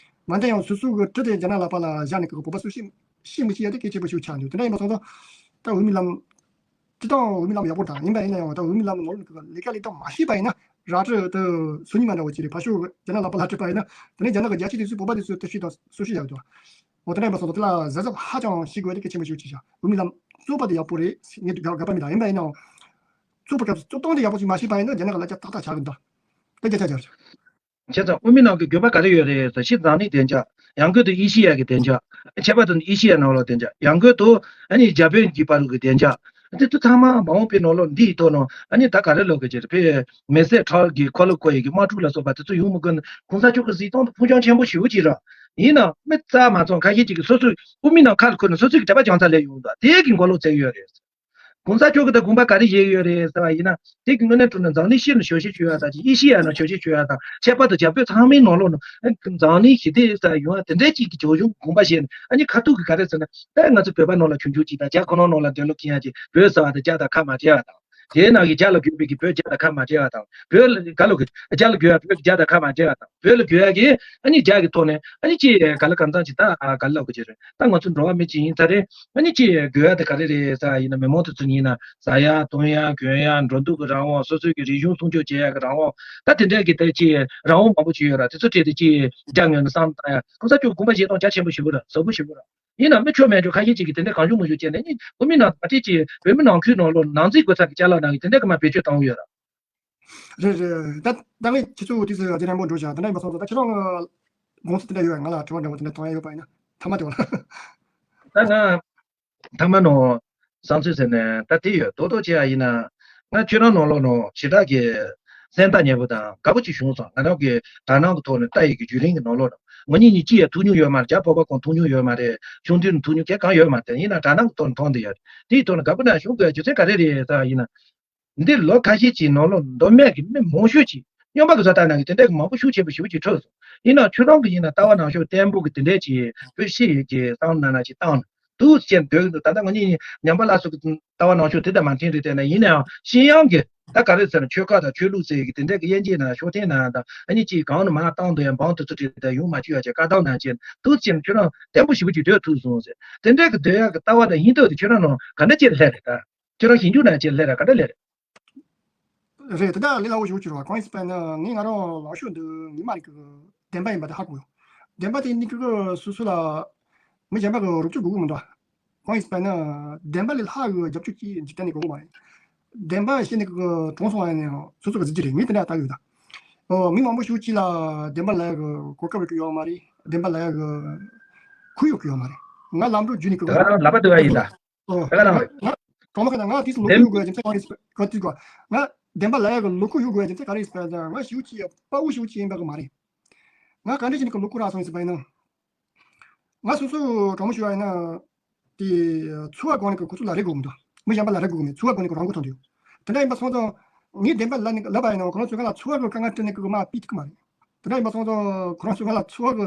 མ་འདྲ་ཡང་སོ་སོ་གི་གྲི་དེ་རྒྱ་ནག་ལག་པ་ལ་བཞག་ནས་གི་བོད་པ་སུ་ཞིག་ཤི་མི་ཤི་ཡ་དེ་གལ་ཆེན་པོ་ཞིག་ཆགས་འདུག་དེ་འདྲ་ཡིན་པ་སོང་ཙང་ད་འོས་མི་ལམ། སྤྱི་བཏང་འོས་མི་ལམ་ཡག་པོ་དང་ཡིན་པ་ཡིན་ན་ཡང་ད་འོས་མི་ལམ་ནོར་ལུག་ལས་ཀ་ལས་སྟངས་མ་ཤེས་པ་ཡིན་ན་ར་སྤྲོད་དུ་སུ་ཉིད་མ་འདྲ་བ་ཅིག་རེད། ཕ་ཤུལ་རྒྱ་ནག་ལག་པ་ལ་སྤྲད་པ་ཡིན་ན་དེ་ནས་རྒྱ་ནག་གི་རྒྱལ་སྤྱི་དེ་ཚོས་བོད་པ་དེ་ཚོའི་བསྟན་སྲིད་དང་སྲོག་ཤིང་ཡག་འདུག་འོ་དེ་འདྲ་ཡིན་པ་སོང་ཙང་དེ་ལ་གཟབ་གཟབ་ཧ་ཅང་ཞིག་དགོས་དེ་གལ་ཆེན་པོ་ཞིག་ཅིག་བྱ། འོས་མི་ལམ་རྩོད་པ་དེ་ཡག་པོ་རེད་ངས་དགག་པ་མི་འདུག་ཡིན་པ་ཡིན་ནའང་རྩོད་པ་སྐབས་སུ་རྩོད་སྟངས་དེ་ཡག་པོ་ཞིག་མ་ཤེས་པ་ཡིན་ན་རྒྱ་ནག་གི་ལ་རྒྱ་ཏག་ཏག་ཆགས་ཀྱི་འདུག་དེ་རྒྱ་ཆ་རྒྱབ། བྱས་ཙང་དབུ་མའི་ནང་གི་དགོས་པ་ག་རེ་ཡོད་རེད་ཟེར། སྤྱིར་འཛམ་གླིང་བདེ་འཇགས། ཡང་སྒོས་དུ་ཨེ་ཤི་ཡ་གི་བདེ་འཇགས། ཁྱད་པར་དུ་ཨེ་ཤི་ཡ་ནང་ལོགས་བདེ་འཇགས། ཡང་སྒོས་དུ་ཨ་ནི་རྒྱ་བོད་ཀྱི་བར་དུ་གི་བདེ་འཇགས། འདི་ཚོ་ཚང་མ་མ་འོངས་པའི་ནང་ལོགས་འདི་ཡི་ཐོག་ནང་ཨ་ནི་ད་ག་རེ་ལབ་དགོས་ཀྱི་རེད། དཔེ་མེ་བསྲེགས་ཁྲག་གི་འཁོར་ལོ་བསྐོར་ཡི་གི་དམག་འཁྲུག་ལ་སོགས་པ་དེ་ཚོ་ཡོང་མི་དགོས་ན་གོང་ས་མཆོག་གི་གཟིགས་སྟངས་དེ་ཕུགས་རྒྱང་ཆེན་པོ་ཞེ་པོ་ཅིག་རེད། ཡིན་ནའང་མི་རྩ་མ་ཚང་ཁ་ཤས་ཅིག་གིས་སོ་སོའི་དབུ་མའི་ནང་ཁ་ལ་འཁོར་ནས་སོ་སོའི་གི་དད་པ་སྦྱང་ས་སླེབས་ཡོང་འདུག་དེ་གི་མགོ་ལོག་བཙལ་གི་ཡོད་རེད། གོང་ས་མཆོག་གིས་ད་དགོངས་པ་ག་རེ་བཞེས་ཡོད་རེད་ཟེར་བ་ཡིན་ན། དེ་གི་དངོས་གནས་དྲང་གནས་འཛམ་གླིང་སྤྱི་ནང་ཆོག་ཤེས་བྱེད་ཡ་དང་ཨེ་ཤི་ཡ་ནང་ཆོག་ཤེས་བྱེད་ཡ་དང་ཁྱད་པར་དུ་རྒྱ་བོད་ཚང་མའི་ནང་ལོགས་ནང་འཛམ་གླིང་ཞི་བདེ་ཟེར་ཡོང་བ་དེ་འདྲའི་ཅིག་གི་ཕྱོགས་གཞུང་གི་དགོངས་པ་བཞེས་ནས་ཨ་ནི་ཁ་ཐུག་གི་ག་རེ་ཟེར་ན། ད་ང་ཚོ་བོད་པ་ནང་ལ་ཆུང་ཆུང་ཅིག་དང་རྒྱ་ཁོ་རང་ནང་ལ་འདོད་བློ་ཁེངས་ཡ་ཅིག་བོད་ཟེར་བ་དང་རྒྱ་དང་ཁ་མ་འབྲལ་བ་དང་། དེའི་ནང་གི་རྒྱ་ལ་བསྒྱུར་བའི་གི་བོད་རྒྱ་དང་ཁ་མ་འབྲལ་བ་དང་། བོད་ལ་ག་ལོ་གི་རྒྱ་ལ་བསྒྱུར་བ་བོད་རྒྱ་དང་ཁ་མ་འབྲལ་བ་དང་། བོད་ལ་བསྒྱུར་ཡ་གི་ཨ་ནི་རྒྱ་གི་ཐོག་ནས་ཨ་ནི་ཅི་ག་ལ་གང་ཙམ་ཅིག་ད་ག་ལ་ལབ་དགོས་ཀྱི་རེད། ད་ང་ཚོ་འགྲོ་བ་མི་ཅིག་ཡིན་ཙང་རེད། ཨ་ནི་ཅི་དགོས་ཡ་དེ་ག་རེ་རེད་ཟེར་ཡ་ཡིན་ན་མི་མང་དེ་ཚོ་ཡིན་ན་ཟ་ཡ་འཐུང་ཡ་གྱོན་ཡ་འགྲོ་འདུག་གི་རང་དབང་སོ་སོའི་གི་རིག་གཞུང་སྲུང་སྐྱོབ་བྱེད་ཡ་གི་རང་དབང་ད་དེ་འདྲ་གི་དེ་ཅི་རང་དབང་མང་པོ་ཅིག་ཡོད་ར། དེ་ཚོ་སྤྲད་དེ་ཅི་རྒྱ་ངོས་ནས་བསམ་བཏང་ཡ་གོང་ས་མཆོག་དགོངས་པ་བཞེས་སྟངས་རྒྱ་ཆེན་པོ་ཞེ་པོ་ར་ཟབ་པོ་ཞེ་པོ་ར། ཡིན་ན་མི་ཆོ་མེད་འགྲོ་ཁ་ཤས་ཅིག་གིས་དེ་འདྲ་གང་བྱུང་མང་བྱུང་བྱས་ནས་ནི་བོད་མི་ནང་ད་ཅི་བོད་མི་ནང་ཁུལ་ནང་ལོགས་ནང་འཛིང་དགོས་ཚར་གི་ཅ་ལག་ནང་གི་དེ་འདྲ་གི་མ་བེད་སྤྱོད་བཏང་ཡོད་ར། རེད་རེད། ད་ད་ངས་ཁྱེད་ཚོ་དུས་སུ་རྗེས་དྲན་པོ་འགྲོ་བཞག་དེ་འདྲ་ཡིན་པ་སོང་ཙང་ད་ཁྱེད་རང་དགོངས་ཚུལ་དེ་འདྲ་ཡོད་ང་ལ་དྲི་བ་འདྲ་བོ་དེ་འདྲ་གཏོང་ཡ་ཡོད་པ་ཡིན་ན་ཐ་མ་དེ་བ་ལ། ད་ང་ཐ་མ་ནོ་བསམ་ཚུལ་ཟེར་ནས་ད་དེ་ཡོད་རྡོག་རྡོག་བྱེད་ཡ་ཡིན་ན། ང་ཁྱོད་རང་ནང་ལོགས་ནོ་ཞེ་དྲག་གི་སེམས་ཐག་ཉེ་པོ་དང་དགའ་པོ་ཅིག་བྱུང་སོང་། ང་རང་གི་དག་སྣང་གི་ཐོག་ནས་ལྟ་ཡི་གི་བརྒྱུད་རིམ་གི་ནང་ལོགས་ནོ་ང་གཉིས་གཉིས་ཅི་ཡ་ཐུག་མྱོང་ཡོད་མ་རེད། རྒྱ་བོད་པ་གང་ཐུག་མྱོང་ཡོད་མ་རེད། ཆུང་དུས་ནས་ཐུག་མྱོང་གལ་གང་ཡོད་མ་རེད། ཡིན་ན་དག་སྣང་གི་ཐོག་ནས་མཐོང་བསྡད་ཡོད་རེད། དེའི་ཐོག་ནས་དགའ་པོ་ན་བྱུང་དགོས་ཡ་རྒྱུ་མཚན་ག་རེ་རེད་ཟེར་བ་ཡིན་ན། འདི་ལོ་ཁ་ཤས་ཀྱི་ནང་ལོགས་མདོ་སྨད་ཀྱི་མི་མང་ཤོས་ཀྱིས་སྨྱོན་པ་གི་བཟོ་ལྟ་ནང་གི་དེ་འདྲ་གི་མང་པོ་ཤུགས་ཆེན་པོ་ཞེ་པོ་ཅིག་འཕྲོད་སོང་། ཡིན་ནའང་ཁྱོད་རང་གི་ཡིན་ན་ལྟ་བ་ནང་ཤོག་བརྟན་པོ་གི་དེ་འདྲ་ཅིག་བོད་ཤི་ཡོད་ཀྱི་བསམ་ན་ན་ཅིག་བཏང་ནས་ དུ་ཅན་སྡོད་འདུག་ད་ལྟ་ང་གཉིས་ཉམས་པ་སླར་གསོ་གི་ལྟ་བ་ནང་ཆོས་དེ་ལྟར་མ་མཐུན་རེད་དེ་ན་ཡིན་ནའང་ཤེས་ཡོན་གྱི་ད་ག་རེ་ཟེར་ན་ཆོས་ཁ་དང་ཆོས་ལུགས་ཟེར་གི་དེ་འདྲ་གི་དབྱེ་འབྱེད་ན་ཤོག་ཐེངས་ན་ད་ཨ་ནི་ཅིག་གང་ནས་མ་བཏང་དུ་ཡང་འབངས་དུ་ཚུད་དེ་ད་ཡོང་མ་བཅུག་ཡ་ཅེ་བཀའ་བཏང་ན་ཅེ་དུ་ཅན་ཁྱོད་རང་བརྟན་པོ་ཞེ་པོ་ཅིག་སྡོད་ཐུབ་སོང་ཟེར་དེ་འདྲ་གི་སྡོད་ཡ་གི་ལྟ་བ་དང་ཡིན་ཐོག་དེ་ཁྱོད་རང་ནང་ག་འདྲ་ཅིག་སླེབས་རེད་ད་ཁྱོད་རང་ཞིབ་འཇུག་ན་ཅིག་སླེབས་རེད་ག་འདྲ་སླེབས་རེད། རེད་དེ་དག་ལས་སླ་བོ་ཞིག་བྱུང་བ་གང་ཡིན་ཟེར་བས་ན་ངས་ང་རང་ལངས་ཕྱོགས་འདི་ངེས་མ་རེད་གི་བདེན་པ་ཡིན་པ་དེ་ཧ་གོ་ཡོད། བདེན་པ་དེ་ནི་གི་སོ་སོ་ལ་མི་གཞན་པ་གི་རོགས་སྐྱོར་དགོས་ཀྱི་མི་འདུག་གང་ཡིན་ཟེར་བས་ན་བདེན་པ་ལས་ལྷག་གི་རྒྱབ་སྐྱོར་ཅིག་འཇིག་རྟེན་ནས་དགོས་ཀྱི་མ་རེད། བདེན་པ་བཤད་ནས་གི་གྲོངས་སོང་བ་ཡིན་ན་ཡང་སོ་སོ་གི་གཟི་བརྗིད་རེད། ངས་དེ་འདྲ་ལྟ་གི་ཡོད་ད། ཨོ་མི་མང་པོ་ཞིག་གཅིག་ལ་བདེན་པ་ལབ་ཡ་གི་གོ་སྐབས་ཡོད་ཀྱི་ཡོད་མ་རེད། བདེན་པ་ལབ་ཡ་གི་ཁུལ་ཡོད་ཀྱི་ཡོད་མ་རེད། ང་ལམ་འགྲོ་བརྒྱུད་ནས་གི་ད་ག་རང་ལབ་པ་འདུག་ཨ་ཡིན་ད། ཨོ། ད་ག་རང་རེད། ང་གྲོགས་མོ་ཁ་ན་ང་དེ་ཚོ་ལོ་བདེན་ཁུར་ཡོད་དགོས་རྒྱུ་མཚན་གང་རེད་ཟེར་ག་དུས་གོ་ང་བདེན་པ་ལབ་ཡ་གི་ལོ་ཁུར་ཡོད་དགོས་རྒྱུ་མཚན་གང་རེད་ཟེར་ན་ང་ཞེ་པོ་ཅིག་དཔའ་བོ་ཞེ་པོ་ཅིག་ཡིན་པ་གི་མ་རེད། ང་ག་འདྲ་བྱས་ནས་གི་ལོ་ཁུར་རག་སོང་ཟེར་བ་ཡིན་ན། ང་སོ་སོ་གྲོགས་མོ་ཞུ་བ་ཡིན་ན། དེ་འཚོ་བ་སྒང་ནས་གི་ཁོ་ཚོ་ལ་རེ་དགོས་མི་འདུག་མི་གཞན་པ་ལ་རེ་དགོས་མེད་འཚོ་བ་སྒང་ནས་གི་རང་མགོ་ཐོན་དུ་ཡོད། དེ་འདྲ་ཡིན་པ་སོང་ཙང་། ངས་བདེན་པ་ལབ་ནས་ལབ་པ་ཡིན་ན་ཁོ་རང་ཚོ་ག་ལ་འཚོ་བ་གི་དཀའ་ངལ་འཕྲད་ནས་གི་མ་ཕུད་ཐུབ་ཀི་མ་རེད། དེ་འདྲ་ཡིན་པ་སོང་ཙང་ཁོ་རང་ཚོ་ག་ལ་འཚོ་བ་གི་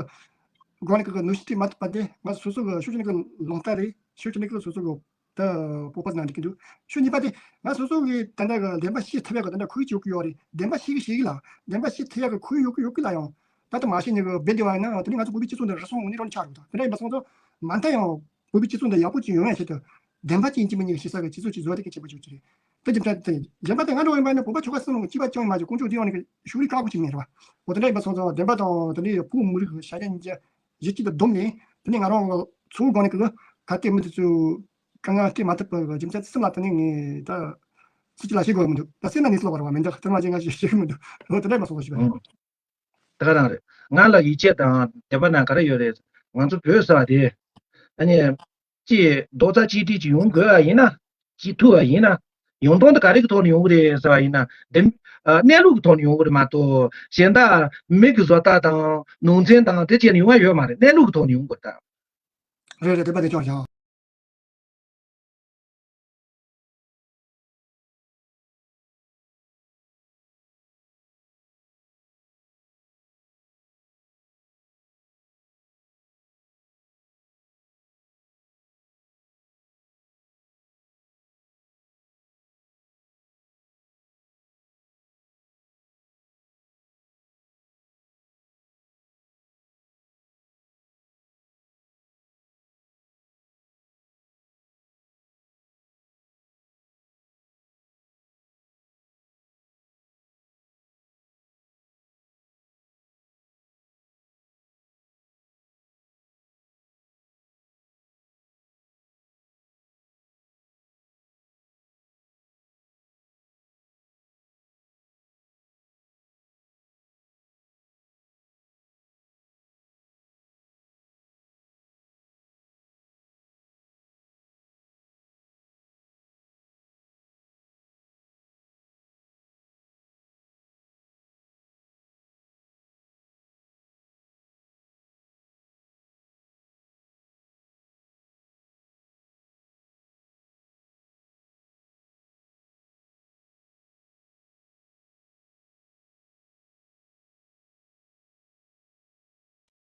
སྒང་ནས་གི་གནོན་ཤུགས་སྤྲད་མ་ཐུབ་པ་དེ་ང་སོ་སོ་གི་ཕྱོགས་གཅིག་ནས་གི་ལུང་བསྟན་རེད། ཕྱོགས་གཅིག་ནས་གི་སོ་སོ་གི་ད་སྤོབས་པ་ཟིན་ན་འགྲིག་གི་འདུག་ཕྱོགས་གཉིས་པ་དེ་ང་སོ་སོ་གི་ད་ལྟ་གི་བདེན་པ་བཤད་ཐུབ་ཡག་གི་ད་ལྟ་ཁོར་ཡུག་ཅིག་ཡོད་ཀི་ཡོད་རེད། བདེན་པ་བཤད་གི་བཤད་གི་ལ་བདེན་པ་བཤད་ཐུབ་ཡག་གི་ཁོར་ཡུག་ཡོད་ཀི་ཡོད་ཀི་ལ་ཡང་ད་ལྟ་མ་བཤད་ནས་གི་བེད་དེ་བ་ཡིན་ན་ད་ནི་ང་ཚོ་བོད་པའི་སྤྱི་ཚོགས་འདི་རུལ་སུངས་འོང་ནི་རོགས་ནི་ཆགས་རེད། ད་དེ་འདྲ་ཡིན་པ་སོང་ཙང་མ་མཐའ་ཡང་བོད་པའི་སྤྱི་ཚོགས་འདི་ཡག་པོ་ཅིག་ཡོང་ཡག་ཆེད་དུ་བདེན་པ་ཅན་གཅིག་མིན་གཉིས་ཀྱི་བྱེད་ས་གི་སྤྱི་ཚོགས་ཅིག་བཟོ་ཡག་དེ་གལ་ཆེན་པོ་ཅིག་རེད། དེ་རྒྱུ་མཚན་དེ་གཞན་པ་དེ་ང་འདྲ་བོ་ཡིན་པ་ཡིན་ན་བོད་པ་ཆོལ་ཁ་གསུམ་ལ་གཅིག་པ་རྐྱང་ཡིན་མ་གཅིག་ཀུན་སྤྱོད་དེ་ཡང་ནི་གི་ཤུགས་རིག་བཀག་པོ་ཅིག་མེད་རེད་བ། འོ་དེ་འདྲ་ཡིན་པ་སོང་ཙང་བདེན་པ་དང་དེ་འདྲའི་བོད་མི་རིགས་ཀྱི་བྱ་གཞག་གཉིས་ཀ་གཞི་གཅིག་ཏུ་བསྡོམས་ནས་དེ་ནས་ང་རང་གི་འཚོ་བའི་སྒང་ནས་གི་ག་དེ་མི་དེ་ཚོས་དཀའ་ངལ་སྤྲད་མ་ཐུབ་པའི་རྒྱུ་མཚན་དེ་གསུམ་ལ་དེ་ནས་ངས་ད་སུ་གཅིག་ལ་བཤད་དགོས་མི་འདུག་ད་བཤད་ན་ནི་སློབ་པ་རེད་བ་མི་འདུག་དེ་མ་བྱས་ང་ཞིག་བཤད་གི་མི་འདུག་འོ་དེ་འདྲ་ཡིན་པ་སོང་ཙང་ཞུས་པ་རེད། ད་ག་རང་རེད། ང་ལ་ཡིད་ཆེས་དང་དད་པ་ན་ག་རེ་ཡོད་རེད། ང་ཚོ་བོད་ཟེར་བ་དེ། ཨ་ནི། ཅིག་རྡོག་རྩ་གཅིག་སྒྲིལ་ཅིག་ཡོང་དགོས་པ་ཡིན་ན། ཅིག་ཐུབ་པ་ཡིན་ན། ཡོང་སྟངས་དེ་ག་རེ་གི་ཐོག་ནས་ཡོང་གི་རེད་ཟེར་བ་ཡིན་ན། དེ། ཨ། གནས་ལུགས་ཀྱི་ཐོག་ནས་ཡོང་གི་རེད་མ་གཏོགས། གཞན་དག་མི་གི་བཟོ་ལྟ་དང་ནང་ཚན་དང་དེ་བྱས་ནས་ཡོང་ཡ་ཡོད་མ་རེད། གནས་ལུགས་ཀྱི་ཐོག་ནས་ཡོང་དགོས་ད། རེད་རེད། དེ་པ་དེ་ཅོག་བཞག